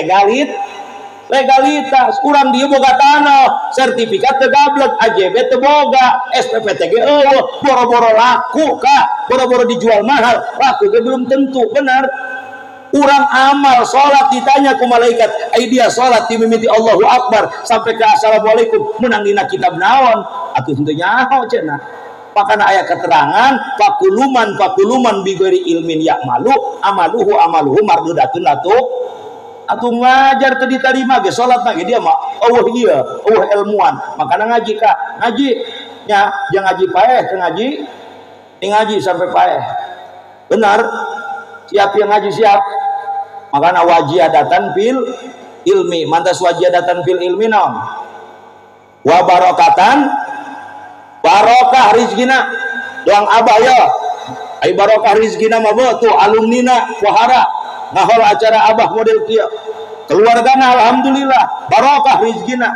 legalitas. Urang dieu boga tanah sertifikat teu gablek, AJB teu boga, SPPT ge eueuh, boro-boro laku ka, boro-boro dijual mahal, laku ge belum tentu benar. Urang amal salat ditanya ku malaikat, ai dia salat dimimiti Allahu Akbar sampai ke assalamualaikum menang dina kitab naon? Atuh henteu nyaho cenah. Pakana aya keterangan fakuluman fakuluman bighairi ilmin ya'malu amaluhu amaluhu mardudatun latu. Atuh ngajar teu ditarima ge salat mah ge dia mah eueuh ieu, eueuh ilmuan. Makana ngaji ka, ngaji nya jangan ngaji paeh teu ngaji, ni ngaji sampai paeh. Benar? Siap yang ngaji siap. Makana wajiadatan fil ilmi, mantas wajiadatan fil ilmi naon? Wa barakatan, barokah rizkina. Doang abah ya. Ai barokah rizkina mah beuh tuh alumnina wahara ngahol acara abah model kieu. Keluargana alhamdulillah barokah rizkina.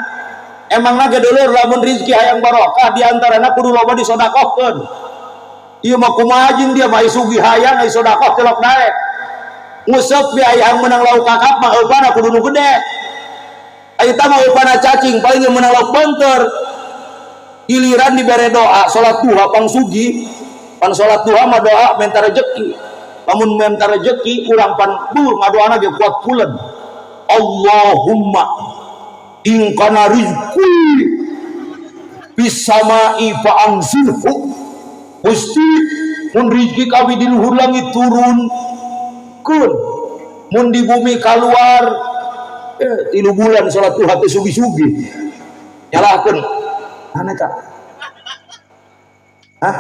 Emang ge dulur lamun rizki hayang barokah diantarana kudu loba disodakohkeun. Ieu mah kumaha jeung dia mah sugih hayang ai sodakoh telok daek. Nguseup bi hayang menang lauk kakap mah eupana kudu nu gede. Ai tah mah eupana cacing paling ge menang lauk beunteur. Giliran dibere doa salat duha pang sugih, pan salat duha mah doa minta rezeki. Lamun minta rezeki urang pan buh ngadoana ge kuat pulen. Allahumma in kana rizqi fis samai fa anzilhu. Gusti mun rizki kami di luhur langit turun kun, mun di bumi kaluar, 3 bulan salat duha teh sugi-sugi nyalahkeun aneh tak? Hah?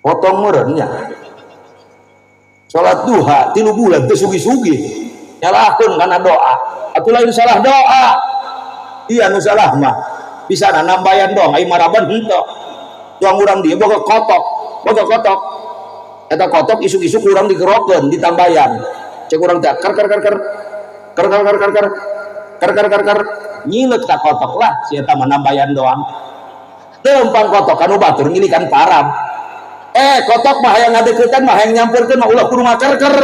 Potong meureun nya. Salat duha 3 bulan teh sugi-sugi nyalahkeun kana doa. Atuh lain salah doa. Iya nu salah mah. Bisa nambayan dong ai maraban henteu. Tuang urang dia boga kotok, boga kotok. Eta kotok isuk-isuk urang digerokeun ditambayan. Cek urang teh ker ker ker ker. Ker ker ker ker ker. Ker ker ker ker. Nyilet ka kotok lah si eta mah nambayan doang. Lempang kotok kanu batur ngilikan param. Kotok mah hayang ngadeukeutan mah hayang nyamperkeun mah ulah kudu ngaker-ker.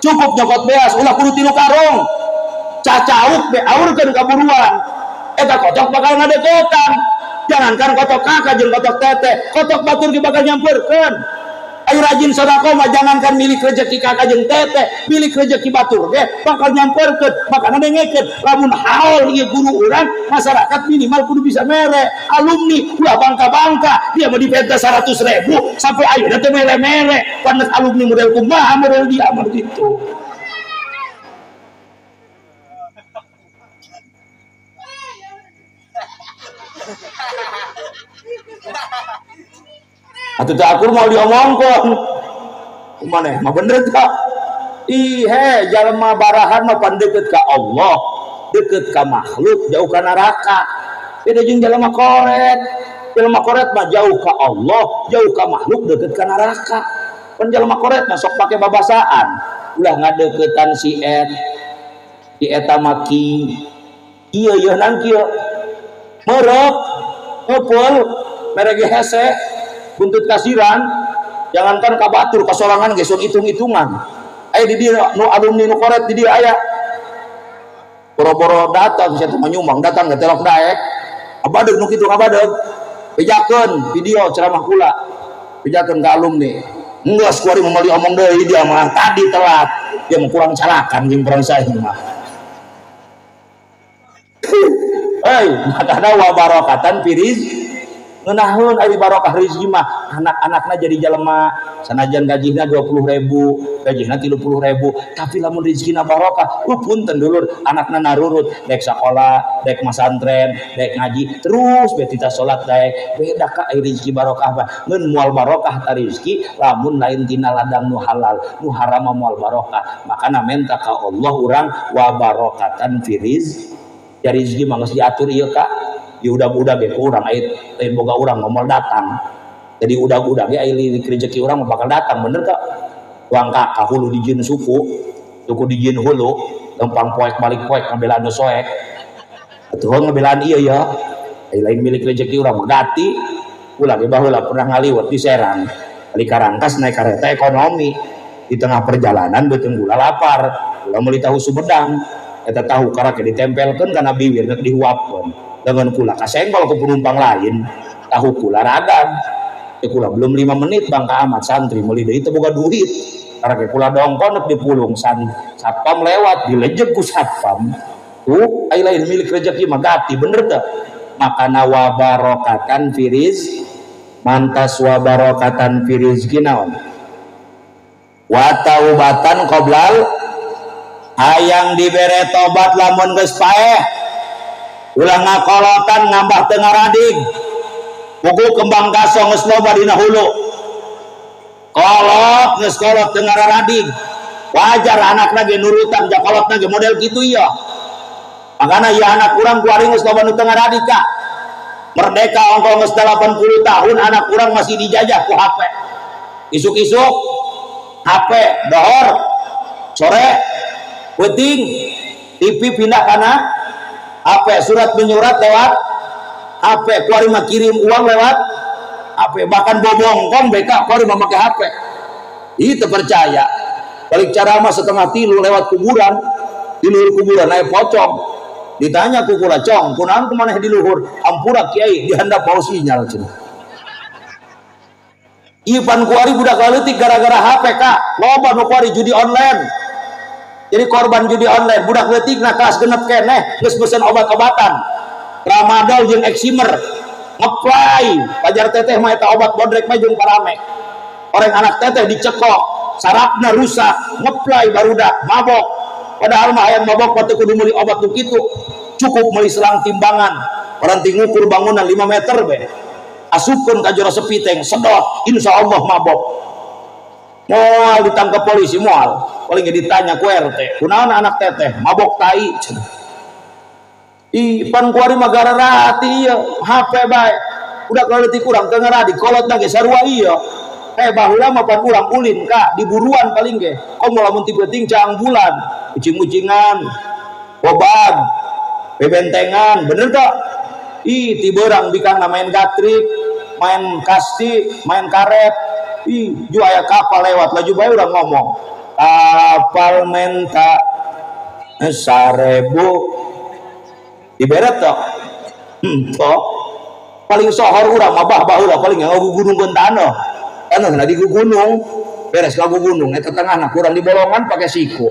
Cukup nyokot beas ulah kudu 3 karung. Cacauk be aurkeun ka buruan. Eta kotok bakal ngadeukeutan. Jangankan kotok kakak jeung kotok teteh, kotok batur ge bakal nyamperkeun. Ayo rajin sedekah mah jangankan milik rezeki kakak jeung teteh, milik rezeki batur ge bakal nyamperkeun. Makana dengekeun lamun haul ieu guru urang, masyarakat minimal kudu bisa mere. Alumni ulah bangka-bangka, dia mah dipenta 100.000 sampai ayeuna teh mere-mere. Panas alumni model kumaha model dia mah gitu. Atuh teu akur mau diomongkeun. Kumaneh mah bener teu? Ih he, jalma barahan mah pan deukeut ka Allah, deukeut ka makhluk, jauh ka neraka. Beda jeung jalma koret. Jalma koret mah jauh ka Allah, jauh ka makhluk, deukeut ka neraka. Pan jalma koret mah sok pake babasaan. Ulah ngadeuketan si et, si eta mah ki. Ieu yeuh kieu. Meureup, ngumpul, mere ge hese, buntut kasiran, jangankan ka batur, ka sorangan ge sok hitung-hitungan. Aya di dieu nu alumni nu koret di dieu aya. Boro-boro datang sia teh nyumbang, datang ge telok daek. Abadeg nu kitu abadeg. Bejakeun video ceramah kula. Bejakeun ka alumni. Enggeus kuari moal diomong deui dia mah tadi telat. Dia mah kurang calakan jeung perang saing mah. Hei, makana wa barakatan firiz ngeunaheun ari barokah rezeki mah anak-anakna jadi jelema sanajan gajihna 20.000, gajihna 30.000, tapi lamun rezekina barokah, punten dulur, anakna narurut dek sakola, dek masantren, dek ngaji, terus be tita salat daek. Beda ka ari rezeki barokah mah. Ngeun moal barokah ta rezeki lamun lain tina ladang nu halal, nu haram mah moal barokah. Makana menta ka Allah urang wa barakatan firiz. Ya rezeki mah geus diatur ieu ka. Ya udah-udah ge urang aya lain boga urang moal datang. Jadi udah-udah ge aya rezeki urang mah bakal datang, bener tak? Uang ka hulu dijieun suku, suku dijieun hulu, lempang poek balik poek ngabelaan nu soek. Atuh ngabelaan ieu ya. Aya lain milik rezeki urang mah gati. Ulah ge baheula pernah ngaliwet di Serang. Balik ka Rangkas naik kareta ekonomi. Di tengah perjalanan beuteung gula lapar, gula meuli tahu Sumedang. Eta tahu karek ditempelkeun kana bibir rek dihuapkeun. Dengan kula kasenggol ke penumpang lain, tahu kula ragam. Ya kula belum 5 menit bangka amat santri meuli deui teu boga duit. Karek kula dongkon rek dipulung san satpam lewat dilejeg ku satpam. Tuh ai lain milik rezeki mah gati bener teu? Makana wa barakatan firiz mantas wa barakatan firizki naon? Wa taubatan qoblal hayang dibere tobat lamun geus paeh. Ulah ngakolotan ngambah teu ngaradig. Buku kembang kasong geus loba dina hulu. Kolot geus kolot teu ngaradig. Wajar anakna ge nurutan ja kolotna ge model kitu ieu. Makana ieu anak urang kuari geus loba nu teu ngaradig ka. Merdeka ongko geus 80 tahun anak urang masih dijajah ku HP. Isuk-isuk HP dohor, sore peuting TV pindah kana HP, surat menyurat lewat HP, kuari mah kirim uang lewat HP, bahkan bobongkong BK kuari mah make HP. Ih teu percaya. Balik ceramah 2:30 lewat kuburan, di luhur kuburan aya pocong. Ditanya ku kula, "Cong, kunaon ku maneh di luhur?" "Hampura kiai, dihandap bau sinyal cenah." Ieu pan kuari budak leutik gara-gara HP ka, loba nu kuari judi online. Jadi korban judi online, budak leutik na kelas 6 keneh geus mesen obat-obatan. Tramadol jeung Eximer. Ngeplay, pajar teteh mah eta obat bodrek mah jeung parame. Orang anak teteh dicekok, sarafna rusak, ngeplay barudak, mabok. Padahal mah hayang mabok mah teu kudu meuli obat nu kitu. Cukup meuli selang timbangan. Orang ti ngukur bangunan 5 meter be. Asupkeun ka jero sepi teng, sedot, insya Allah mabok. Moal ditangkap polisi moal. Paling ge ditanya ku RT, kunaon anak teteh mabok tai cenah. Ih, pan kuari mah gararati ieu, HP bae. Udah kalau leutik urang teu ngaradi, kolot ge sarua ieu. Baheula mah pan urang ulin ka di buruan paling ge. Komo lamun ti peuting caang bulan, ucing-ucingan, bobag, bebentengan, bener tak? Ih, ti beurang bikangna main gatrik, main kasti, main karet. Ih, ju aya kapal lewat laju bae urang ngomong. Kapal menta 1000 diberet tok. Tok. Paling sohor urang mah bah baheula paling ngagugunungkeun taneuh. Taneuh na di gunung, beres ngagugunung eta tengahna kurang di bolongan pake siku.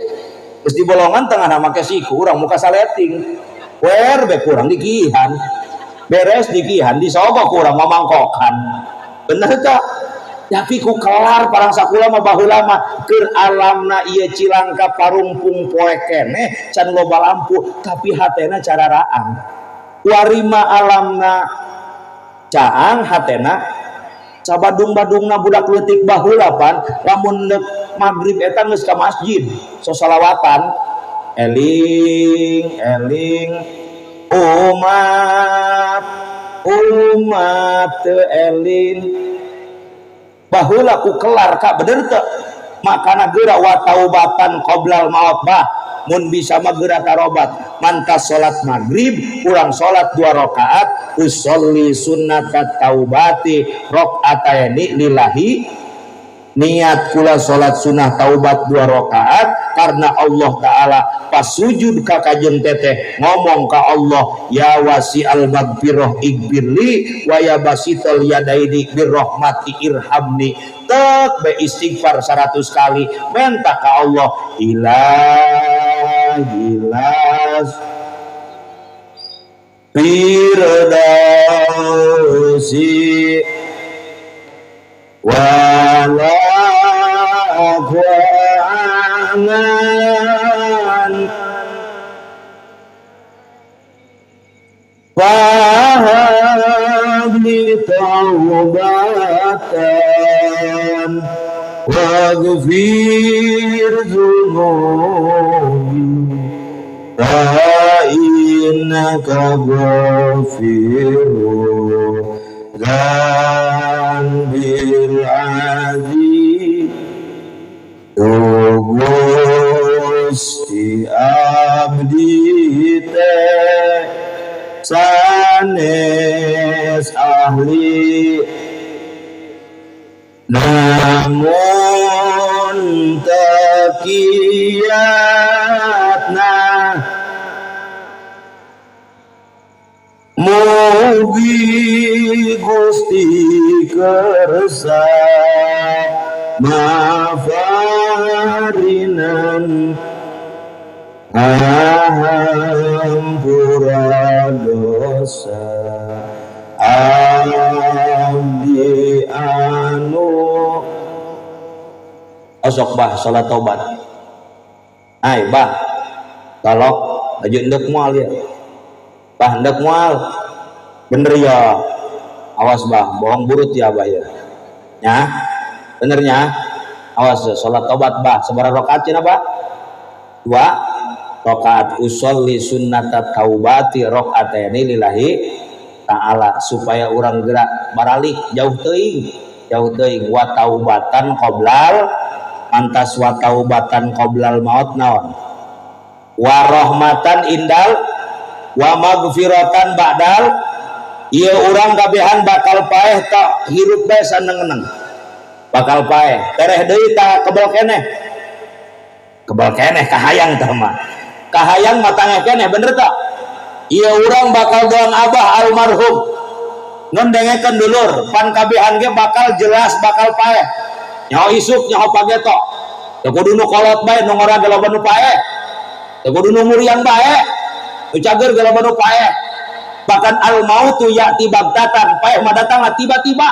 Geus di bolongan tengahna make siku, urang muka saleting. Wer be kurang dikihan. Beres dikihan disogok kurang mamangkokan. Bener tak? Tapi ku kelar parang sakula mah baheula mah keur alamna ieu Cilangkap parungpung poe keneh can loba lampu tapi hatena cara raang. Kuari mah alamna Caang hatena sabadung-badungna budak leutik baheula pan lamun maghrib eta geus ka masjid sosalawatan eling eling umat umat teu eling baheula ku kelar ka bener teu makana geura wa taubatan qoblal maut bah mun bisa mah geura tarobat mantas salat maghrib urang salat 2 rakaat usolli sunnatat taubati rakaataini lillahi niat kula salat sunnah taubat 2 rakaat karena Allah Ta'ala pas sujud ka kajeng teteh ngomong ka Allah ya wasi'al magfirah ighfirli wa ya basital yadaini birrahmati irhamni tek be istighfar 100 kali minta ka Allah ilahilas firdausi wala kuangan fahabli taubatan waghfir dzunubi fa innaka ghafirur dzanbil azim. Gusti abdi teh sanes ahli namun tekiatna mugi Gusti kersa mafarinan hampura dosa abdi anu osok bah salat taubat ai bah talok aju endek moal ya bah endek moal bener ya awas bah bohong burut ya bah ya nya benernya awas ya salat taubat bah sabaraha rakaat cenah bah 2 rakaat usolli sunnatat taubati rakaataini lillahi ta'ala supaya urang gerak baralik jauh teuing wa taubatan qoblal mantas wa taubatan qoblal maut naon wa rahmatan indal wa magfiratan ba'dal ieu urang kabehan bakal paeh tak hirup bae saneng-seneng bakal paeh tereh deui ta kebel keneh kahayang tah mah kahayang matangeh keneh bener tak ieu urang bakal doang abah almarhum nun dengekeun dulur pan kabehan ge bakal jelas bakal paeh nyaho isuk nyaho pageto teu kudu nu kolot bae nu ngora ge loba nu paeh teu kudu nu muriang bae nu cager ge loba nu paeh bahkan al mautu ya'ti bagtatan paeh mah datangna tiba-tiba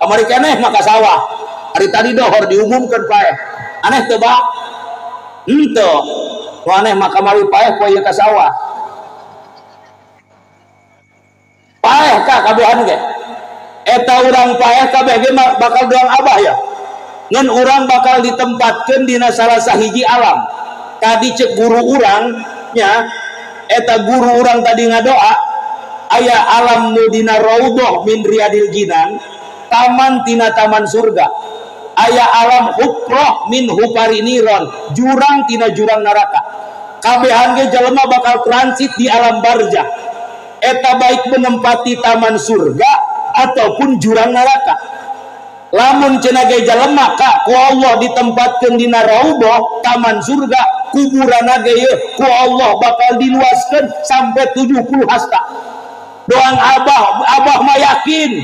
kamari keneh mah ka sawah hari tadi dohor diumumkeun paeh aneh teu ba henteu nu aneh mah kamari paeh poe ieu ka sawah paeh ka kabehan ge eta urang paeh kabeh ge bakal doang abah ya ngan urang bakal ditempatkeun dina salah sahiji alam tadi cek guru urang nya eta guru urang tadi ngadoa aya alam nu dina raudhah min riyadil jinan taman tina taman surga aya alam hufrah min hufari niron jurang tina jurang neraka kabehan ge jelema bakal transit di alam barzah eta baik menempati taman surga ataupun jurang neraka lamun cenah ge jelema ka ku Allah ditempatkeun dina raudhah taman surga kuburanna ge yeuh ku Allah bakal diluaskeun sampai 70 hasta doang abah abah mah yakin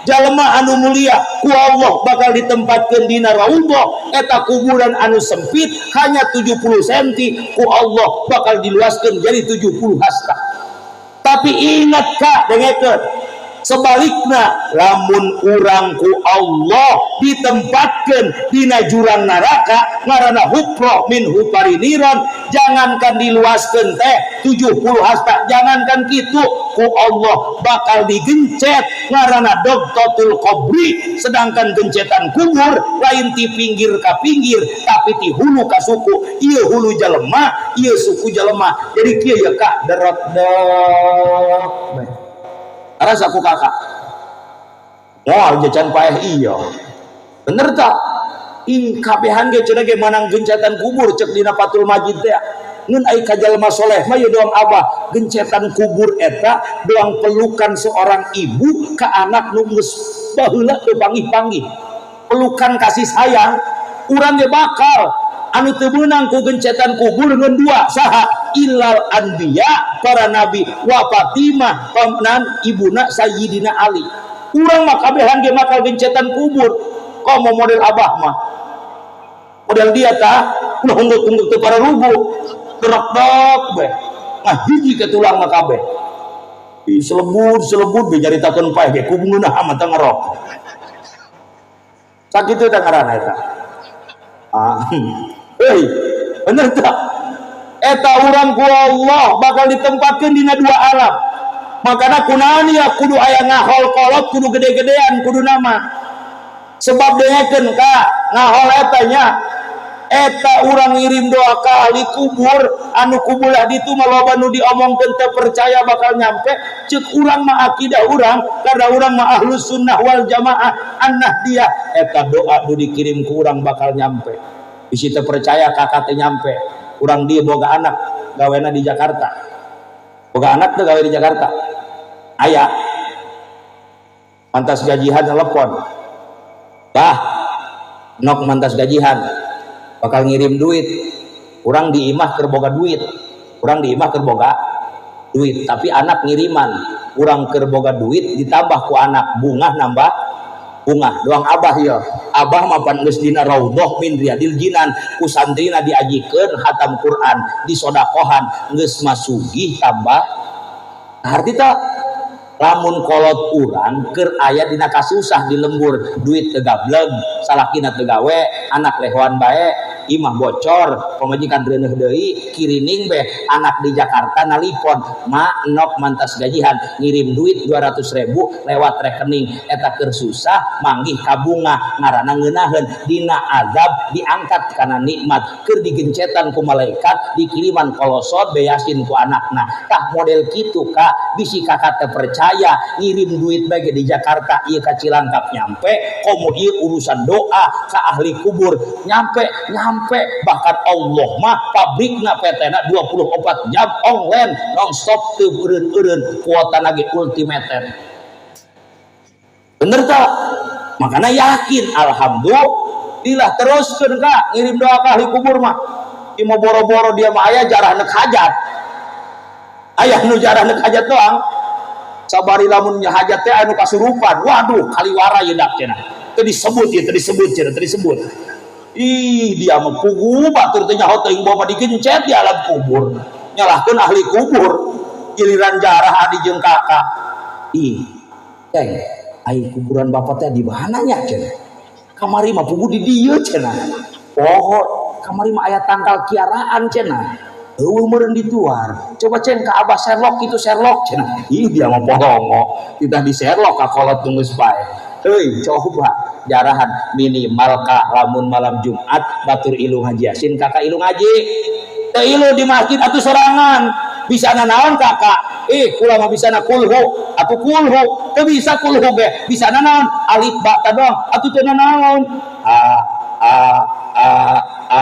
jalema anu mulia ku Allah bakal ditempatkeun dina raudhah eta kuburan anu sempit hanya 70 cm ku Allah bakal diluaskeun jadi 70 hasta tapi ingat kak dengekeun Sebalikna lamun urang ku Allah ditempatkan dina jurang neraka ngaranna hufroh min hufari niron, jangankan diluaskeun teh 70 hasta, jangankan kitu, ku Allah bakal digencet ngaranna dogtotul qabri. Sedangkan gencetan kubur lain ti pinggir ka pinggir, tapi ti hulu ka suku. Ieu hulu jelema, ieu suku jelema. Jadi kieu ya kak, derot dok rasa ku kakak. Wah, jajan paeh, iya bener tak? Ih, kabehan ge cenah ge manang gencetan kubur cek dina Fathul Majid teh. Ngan ai ka jalma soleh mah ye doang abah, gencetan kubur eta doang pelukan seorang ibu ke anak nu geus baheula teu panggih-panggih, pelukan kasih sayang. Urang ge bakal anu teu meunang ku gencetan kubur ngan dua, saha? Illal anbiya, para nabi, wa Fatimah, pamnan ibuna Sayyidina Ali. Urang mah kabehan ge bakal gencetan kubur. Komo model abah mah, model dia tah ulah ungguk-ungguk teu pararugu, derok-dok be ngahiji ke tulang mah kabeh. Ih, selebut selebut be nyaritakeun paeh ge kudu ngeunah amat teh ngerokok sakitu teh ngaranna eta. Ah, hei, bener tak? Eta urang ku Allah bakal ditempatkan dina dua alam. Makanya kunaon ya kudu aya ngahol kolot, kudu gede-gedean, kudu nama. Sebab dengekeun ka ngahol eta nya, eta urang ngirim doa ka ahli kubur anu kubulah ditu mah loba nu diomongkeun teu percaya bakal nyampe. Ceuk urang mah, akidah urang, karena urang mah ahlus sunnah wal jamaah an-nahdiyah, eta doa nu dikirim ku urang bakal nyampe. Bisi teu percaya kakak teh nyampe. Urang dia boga anak gawena di Jakarta. Boga anak tuh gawe di Jakarta, aya mantas gajihan telepon, "Bah, nok mantas gajihan bakal ngirim duit." Urang di imah keur boga duit, urang di imah keur boga duit, tapi anak ngiriman. Urang keur boga duit ditambah ku anak, bungah nambah bungah doang. Abah ya, abah mapan geus dina raudhah min riyadil jinan, ku santrina diajikeun hatam Quran, disodakohan, geus masugih tambah harti tak. Lamun kolot urang keur aya dina kasusah di lembur, duit teu gableg, salakina teu gawe, anak lehoan bae, imah bocor, pamajikan reuneuh deui, kirining beh, anak di Jakarta nalipon, "Ma, nok mantas gajihan ngirim duit 200 ribu lewat rekening." Eta keur susah manggih kabunga ngaranna ngeunaheun. Dina azab diangkat kana nikmat, keur digencetan ku malaikat dikiriman kolosot beyasin ku anakna. Tah, model kitu ka, bisi kakak teu percaya ngirim duit bae di Jakarta ieu ka Cilangkap nyampe, komo ieu urusan doa ka ahli kubur nyampe nyampe. Bahkan Allah mah pabrikna PT na 24 jam online non stop, teu eureun-eureun, kuota lagi ultimate. Bener tak? Makanya yakin, alhamdulillah, teruskeun kak ngirim doa ke ahli kubur mah. Ieu mah boro-boro dia mah, aya jarah nek hajat, aya nu jarah nek hajat doang. Sabari lamun hajat teh anu kasurupan, waduh, kaliwara ye dak cenah, teu disebut ya, teu disebut cenah, teu disebut. Ih, dia mah pugu batur teh nyaho teuing bawa digencet di alam kubur, nyalahkeun ahli kubur. Giliran jarah adi jeung kakak, "Ih, teh, ai kuburan bapak teh di mana nya?" cenah. "Kamari mah pugu di dieu," cenah. "Oh, kamari mah aya tangkal kiaraan," cenah. "Eueuh meureun dituar. Coba cen ka abah Sherlock itu, Sherlock," cenah. Ih, dia mah polongo titah di Sherlock ka kolot tunggu pae. Heuy, coba jarahan minimal ka lamun malam Jumat batur ilu ngaji Yasin, kakak ilu ngaji. Teu ilu di masjid atuh sorangan. Bisa naon kakak? Eh, kula mah bisa na kulhu atuh, kulhu. Teu bisa kulhu ge bisa naon? Alif ba ta doang atuh, teu naon. A a a a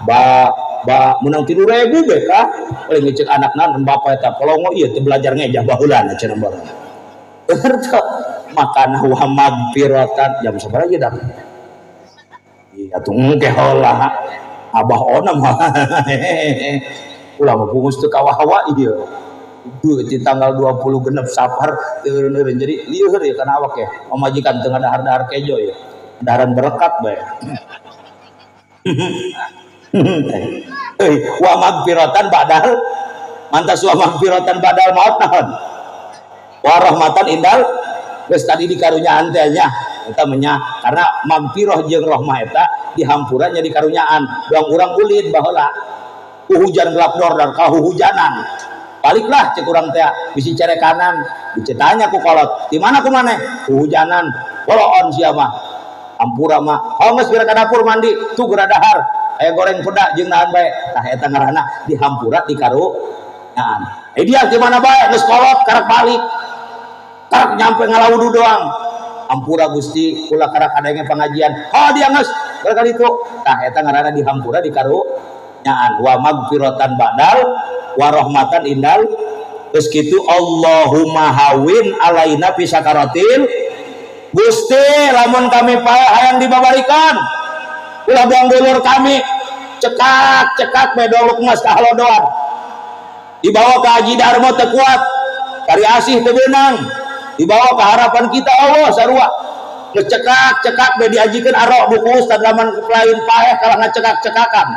ba ba, menang 3.000 be ka. Oleh ngecek anak nan, "Bapak eta polongo ieu, teu belajar ngejah baheula," cenah barang. Bener teu? Makana wa magfiratan. Jam sabaraha dah? Iya tuh, engke heula abah ona mah ulah mah pungus teu kawawa ieu di tanggal 20 genep Safar teu eureun, jadi lieur ya kana awak ya. Pamajikan teu ngadahar-dahar kejo ya, daharan berkat bae. Hei, wa magfiratan badal mantas, wa magfiratan badal maut naon, wa rahmatan indal. Geus tadi dikarunyaan teh nya eta mah, karena magfirah jeung rahmah eta dihampura jadi karunyaan. Doang urang ulin baheula ku hujan gelap dor ka hujanan. Baliklah cek urang teh bisi cerekanan, dicetanya ku kolot. Di mana ku maneh? Hujanan. Boloon sia mah. Hampura mah. Oh geus geura ka dapur mandi, tuh geura dahar. Aya goreng peda jeung naon bae. Tah eta ngaranna dihampura dikarunyaan. Eh dia di mana bae geus kolot karak balik. Karak nyampe ngalawudu doang. Hampura Gusti, kula karak adanya pengajian. Oh dia geus geura ka ditu. Tah eta ngaranna dihampura dikarunyaan. Wa magfiratan ba'dal wa rahmatan indal. Terus kitu Allahumma hawin alaina fi sakaratil. Gusti lamun kami paeh hayang dibabarikan. Ulah buang dulur kami cekak cekak bae doluk mas ka halodoan. Dibawa ke Haji Darmo teu kuat, kari asih teu beunang. Dibawa ke harapan kita Allah sarua. Ngecekak cekak bae diajikeun arok buku ustad lamun lain paeh kalah ngacekak-cekakan.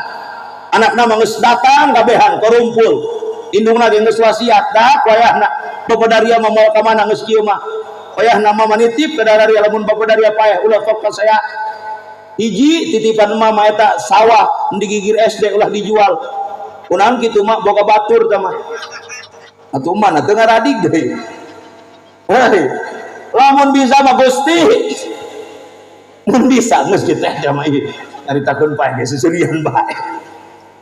Anakna mah geus datang kabehan karumpul. Indungna ge geus wasiat dak wayahna Bapak Daria mah moal ka mana geus kieu mah. Wayahna mah manitip ka Daria lamun Bapak Daria paeh ulah sok ka saya. Hiji titipan emak mah eta sawah digigir SD ulah dijual. Kunaon kitu mah boga batur tah mah. Atuh mah teu ngaradig deui. Hei, lamun bisa mah Gusti. Mun bisa geus kitu teh mah ieu. Nyaritakeun paeh ge seserian bae.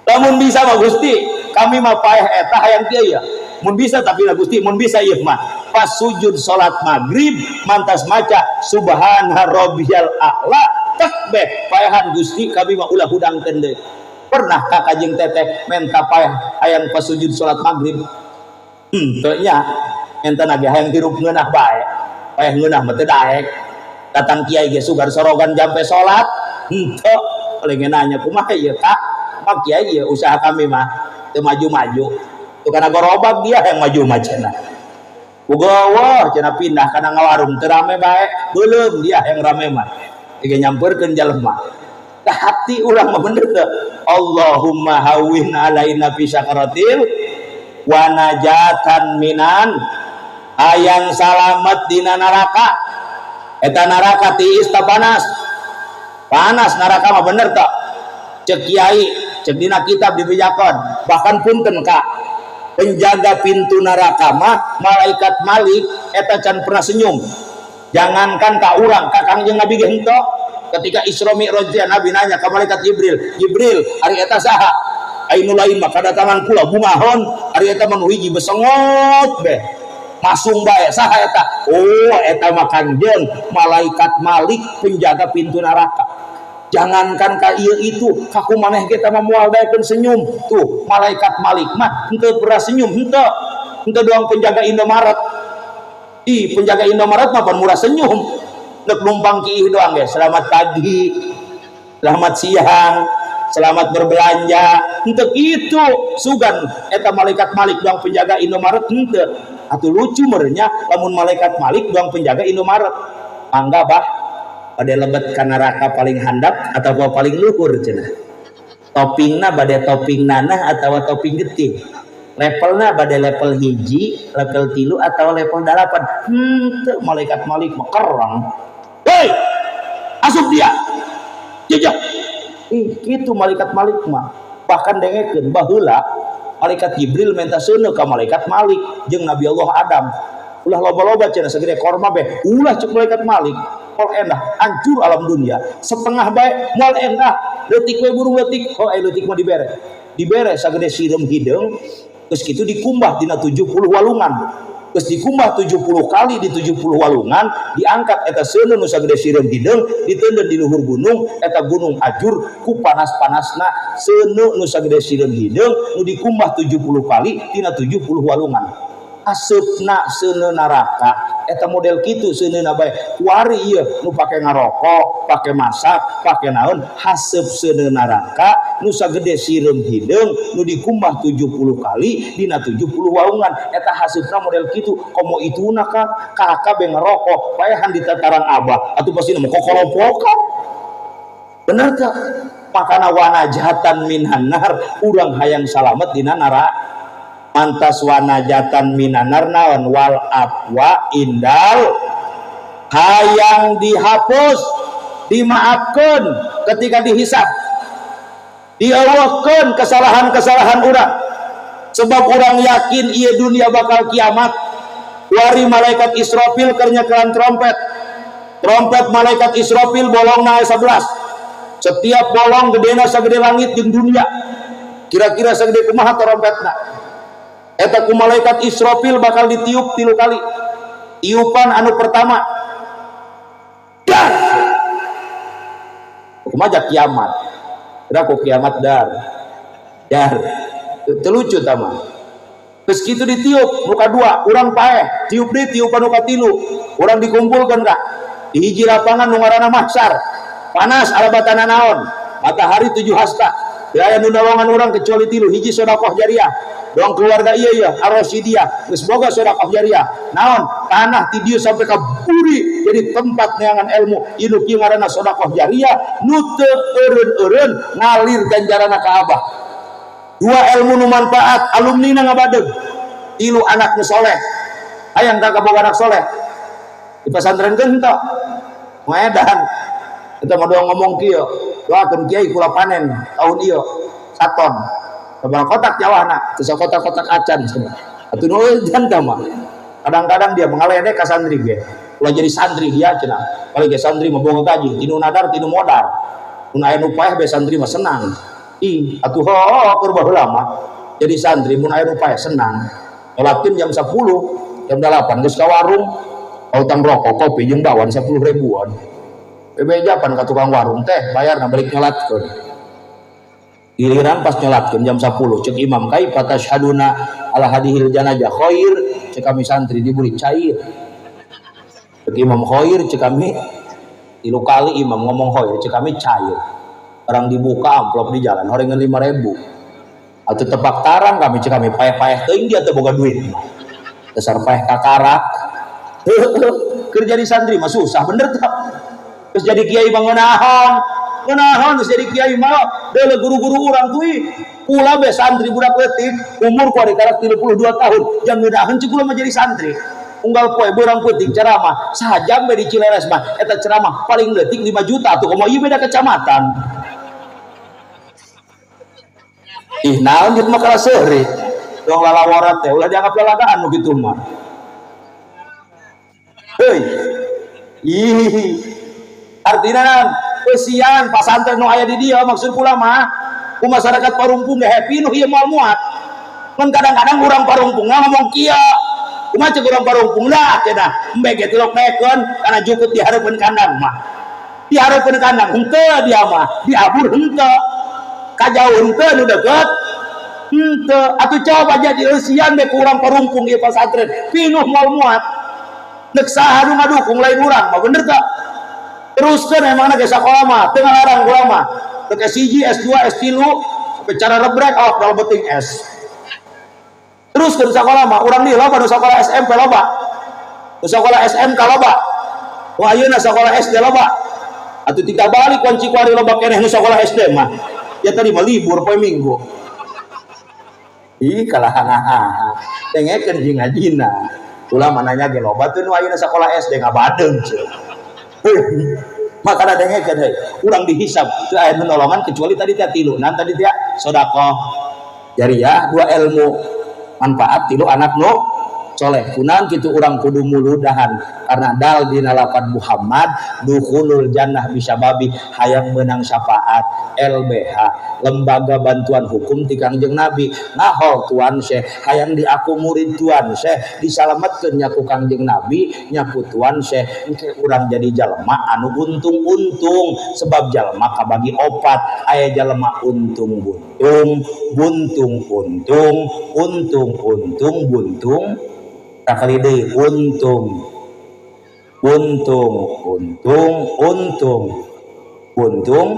Lamun bisa mah Gusti, kami mah paeh eta hayang kieu ya. Mun bisa tapi lah Gusti, mun bisa ieu mah. Pas sujud salat maghrib mantas maca subhana rabbiyal a'la takbeh paehan Gusti kami mah ulah hudangkeun deui. Pernah ka kajeng teteh menta paeh hayang pas sujud salat maghrib? Teu nya. Enta nage hayang hirup ngeunah bae. Paeh ngeunah mah teu daek. Datang kiai ge sugar sorogan jampe salat. Henteu. Paling nanya kumaha ieu Kak? Mak kiai ieu usaha kami mah teu maju-maju. Tuh kana gorobak dia yang maju mah cenah. Ugawa cenah pindah kana ngawarung teu rame bae, beuleum dia yang rame mah. Tiga nyamperkeun jelema. Tah hati urang mah bener teu? Allahumma hawwin alaina fi sakaratil wa najatan minan hayang salamet dina neraka. Eta neraka tiis ta panas? Panas neraka mah bener teu? Cek kiai, cek dina kitab dibejakeun. Bahkan punten Kak, penjaga pintu neraka mah malaikat Malik eta can pernah senyum. Jangankan ka urang, ka Kangjeng Nabi ge henteu. Ketika Isra Mi'raj Nabi nanya ka malaikat Jibril, "Jibril, ari eta saha?" Ai nu lain mah kadatangan kula bungahon, ari eta mah nu hiji besengot be. Masung bae saha eta? Oh, eta mah Kangjeng malaikat Malik penjaga pintu neraka. Jangankan ka ieu itu, ka kumaneh ge tah mah moal daekeun senyum. Tuh, malaikat Malik mah henteu pernah senyum, henteu. Henteu doang penjaga Indomaret. Ih, penjaga Indomaret mah pan murah senyum. Nek numpang kiih doang ge, selamat pagi, selamat siang, selamat berbelanja. Henteu kitu. Sugan eta malaikat Malik doang penjaga Indomaret henteu. Atuh lucu merenya lamun malaikat Malik doang penjaga Indomaret. Mangga bah, bade lebet ka neraka paling handap atau paling luhur cenah. Toppingna bade topping nanah atau topping getih. Levelna bade level hiji, level 3 atau level 8. Henteu malaikat Malik mah kerang. Hei, asup dia. Jejak. Ih, kitu malaikat Malik mah. Bahkan dengekeun baheula malaikat Jibril minta seuneu ka malaikat Malik jeung Nabi Allah Adam. Ulah loba-loba cenah segede korma be. Ulah cek malaikat Malik. Moal endah, hancur alam dunia. Setengah bae moal endah. Leutik we burung leutik. Oh, ai leutik mah dibere. Dibere sagede sireum hideung. Geus kitu dikumbah dina 70 walungan. Geus dikumbah 70 kali di 70 walungan, diangkat eta seuneu nu sagede sireum hideung, diteundeun di luhur gunung, eta gunung ajur ku panas-panasna seuneu nu sagede sireum hideung nu dikumbah 70 kali dina 70 walungan. Aseupna seuneu neraka eta model kitu seuneuna bae. Kuari ieu nu pake ngarokok, pake masak, pake naon, haseup seuneu neraka nu sagede sireum hideung nu dikumbah 70 kali dina 70 walungan. Eta haseupna model kitu. Komo ituna ka kakak be ngerokok paehan di tataran abah atuh pasti mah kokolopokan. Bener teu? Makana wanajatan minan nar, urang hayang salamet dina neraka. Mantas wanajatan minanar naon wal afwa indal Hayang dihapus, dimaafkan ketika dihisab. Diawahkan kesalahan-kesalahan urang. Sebab urang yakin ieu dunia bakal kiamat. Wari malaikat Israfil keur nyekelan trompet. Trompet malaikat Israfil bolongna 11. Setiap bolong gedena sagede langit jeung dunia. Kira-kira sagede kumaha trompetna? Eta ku malaikat Israfil bakal ditiup 3 kali. Tiupan anu pertama, dar. Kumaha kiamat? Kira ku kiamat dar. Dar. Teu lucu tah mah. Terus kitu ditiup nu kadua, urang paeh, tiup deui tiupan nu katilu. Urang dikumpulkeun ka di hiji lapangan nu ngaranna mahsyar. Panas alabatana naon? Matahari 7 hasta. Teu aya nu nolongan urang kecuali 3, hiji sedekah jariah. Doang keluarga iya iya Ar-Rasyidiyah geus boga sedekah jariah. Naon? Tanah ti dieu sampai ka buri jadi tempat neangan ilmu. Ieu nu kieu ngaranna sedekah jariah nu teu eureun-eureun ngalir ganjaranna ka Abah. 2 ilmu nu manfaat alumni na ngabadeg. 3 anak nu soleh. Hayang ka kaboga anak soleh. Di pesantren keun henteu. Maedan. Eta mah doang ngomong kieu. Doakeun kiai kula panen tahun ieu saton. Sabaraha kotak jawahna, teu sakotak-kotak acan cenah. Atuh nu eueuh mah. Kadang-kadang dia mengaledek ka santri ge. Ulah jadi santri dia cenah. Paling ge santri mah boga gaji, tinu nadar tinu modar. Mun aya nu paeh be santri mah senang. Ih, atuh heuh keur baheula mah. Jadi santri mun aya nu paeh senang. Sholatkeun jam 10, jam 8 geus ka warung, utang rokok, kopi jeung bakwan 10 ribuan. Bebeja pan ka tukang warung teh bayarna balik nyolatkeun. Giliran pas nyolatkeun jam 10 cek imam kaifa tashhaduna ala hadihil janazah khair, cek kami santri diberi cair. Cek imam khair, cek kami 3 kali imam ngomong khair, cek kami cair. Orang dibuka amplop di jalan horengan 5.000. Atau tepak tarang kami cek kami paeh-paeh teuing dia teu boga duit. Dasar paeh kakarak. Kerja di santri mah susah bener tah. Terus jadi kiai mah ngeunahan. Ngeunahan terus jadi kiai mah deuleu guru-guru urang tuh kula be santri budak leutik umur ku ari 32 tahun jang ngeunaheun cek kula mah jadi santri. Unggal poe beurang peuting ceramah sajam be di Cileres mah eta ceramah paling leutik 5 juta atuh komo ieu beda kecamatan. Ih naon ieu mah kalah seuri. Dong lalawaran teh ulah dianggap lalagaan nu kitu mah. Heuy. Ih. Artinya naon? Eusian pasantren nu aya di dieu maksud kula mah ku masyarakat Parungpung ge happy nu ieu moal muat. Mun kadang-kadang urang Parungpung ngomong kieu. Kumaha cek urang Parungpung lah cenah embe ge tilok naekeun kana jukut di hareupeun kandang mah. Di hareupeun kandang henteu dia mah, diabur henteu. Kajauh henteu nu deukeut henteu. Atuh coba jadi eusian be ku urang Parungpung ieu pasantren pinuh moal muat. Neuk saha nu ngadukung lain urang mah bener teu? Teruskeun emangna ge sakola mah teu ngalarang kula mah. Teu S1, S2, S3 sampai cara rebrek awak dalam beting S. Teruskeun sakola mah urang di loba nu sakola SMP loba. Nu sakola SMK loba. Wah ayeuna sakola SD loba. Atuh tika balik kunci kuari loba keneh nu sakola SD mah. Ya tadi mah libur poe Minggu. Ih kalah hahaha. Dengekeun jeung ngajina. Ulah mananya ge loba teu nu ayeuna sakola SD ngabadeung ceu. Maka ada dengekeun heuy. Urang dihisab teu aya nu nolongan kecuali tadi teh 3. Nah tadi teh sedekah jariah 2 ilmu manfaat 3 anak nu soleh. Kunaon kitu urang kudu muludahan karena dal dina lafad Muhammad dukhulul jannah bisababi hayang meunang syafaat LBH lembaga bantuan hukum ti Kangjeng Nabi ngahol Tuan Syekh hayang diaku murid Tuan Syekh disalametkeun nya ku Kangjeng Nabi nya ku Tuan Syekh engke urang jadi jalma anu untung-untung sebab jalma kabagi 4 aya jalma untung buntung buntung untung untung untung buntung sakali deui untung untung untung untung untung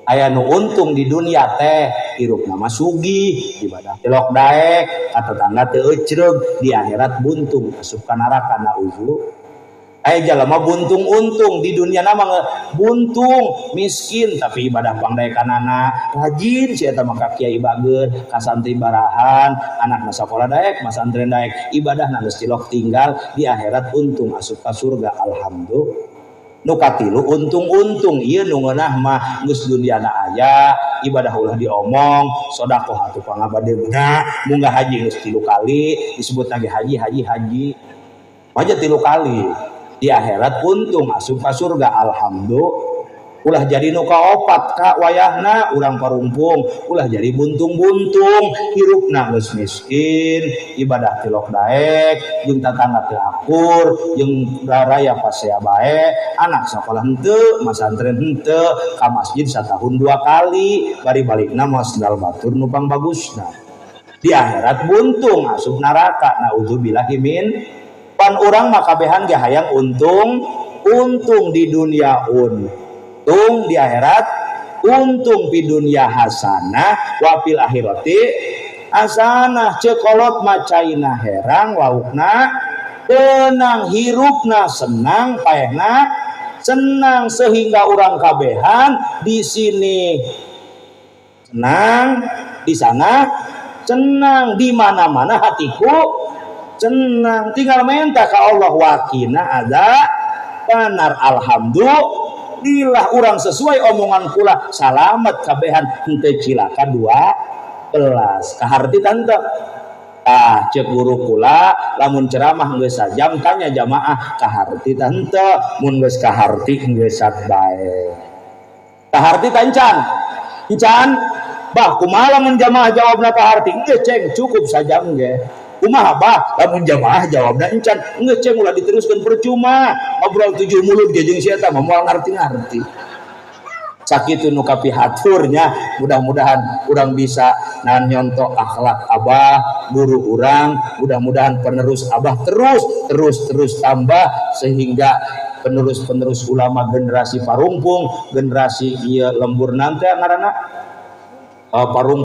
aya nu untung di dunia teh hirupna mah sugih ibadah tilok daek ka tetangga teu ecreug di akhirat buntung asup ka neraka nauzu. Aya jalma buntung-untung di dunia nama buntung miskin tapi ibadah pangdaekanana rajin si eta mah ka kiai bager, ka santri barahan, anakna sakola daek, masantren daek, ibadahna geus cilok tinggal di akhirat untung asup ka surga, alhamdulillah. Nu katilu untung-untung ieu nu ngeunah mah geus duniana aya, ibadah ulah diomong, sedekah atuh pangabadeuna, munggah haji geus 3 kali, disebut lagi haji haji haji. Aja 3 kali. Di akhirat untung asup ka surga, alhamdulillah. Ulah jadi nu kaopat ka wayahna urang parumpung, ulah jadi buntung-buntung, hirupna geus miskin, ibadah tilok daek, jeung tatangga teu akur, jeung raya pasea bae, anak sakola henteu, masantren henteu, ka masjid satahun 2 kali, bari balikna moal sendal batur nu pangbagusna. Di akhirat buntung asup neraka, naudzubillahi min. Pan urang mah kabehan ge hayang untung, untung di dunia untung di akhirat untung di dunia hasanah wa fil akhirati hasanah. Ceuk kolot mah caina herang laukna tenang, hirupna senang, paehna senang, sehingga urang kabehan di sini senang, di sana senang, di mana-mana hatiku senang. Tinggal minta ke Allah wakina ada benar, alhamdulillah urang sesuai omongan kula salamet kabehan henteu cilaka 12 kaharti tante. Ah ceuk guru kula lamun ceramah geus sajam tanya jamaah kaharti tante, mun geus kaharti geus sat bae. Kaharti tancan encan bah kumaha lamun jamaah jawabna kaharti geus ceng cukup sajam ge. Kumaha bah lamun jamaah jawabna encan geus ceng ulah diteruskeun percuma ngobrol 7 mulut ge jeung si eta mah moal ngarti-ngarti. Sakitu nu kapihaturnya, mudah-mudahan urang bisa nyontok akhlak abah guru urang, mudah-mudahan penerus abah terus terus terus tambah sehingga penerus-penerus ulama generasi parumpung, generasi ieu lembur nanti ngaranna, parumpung.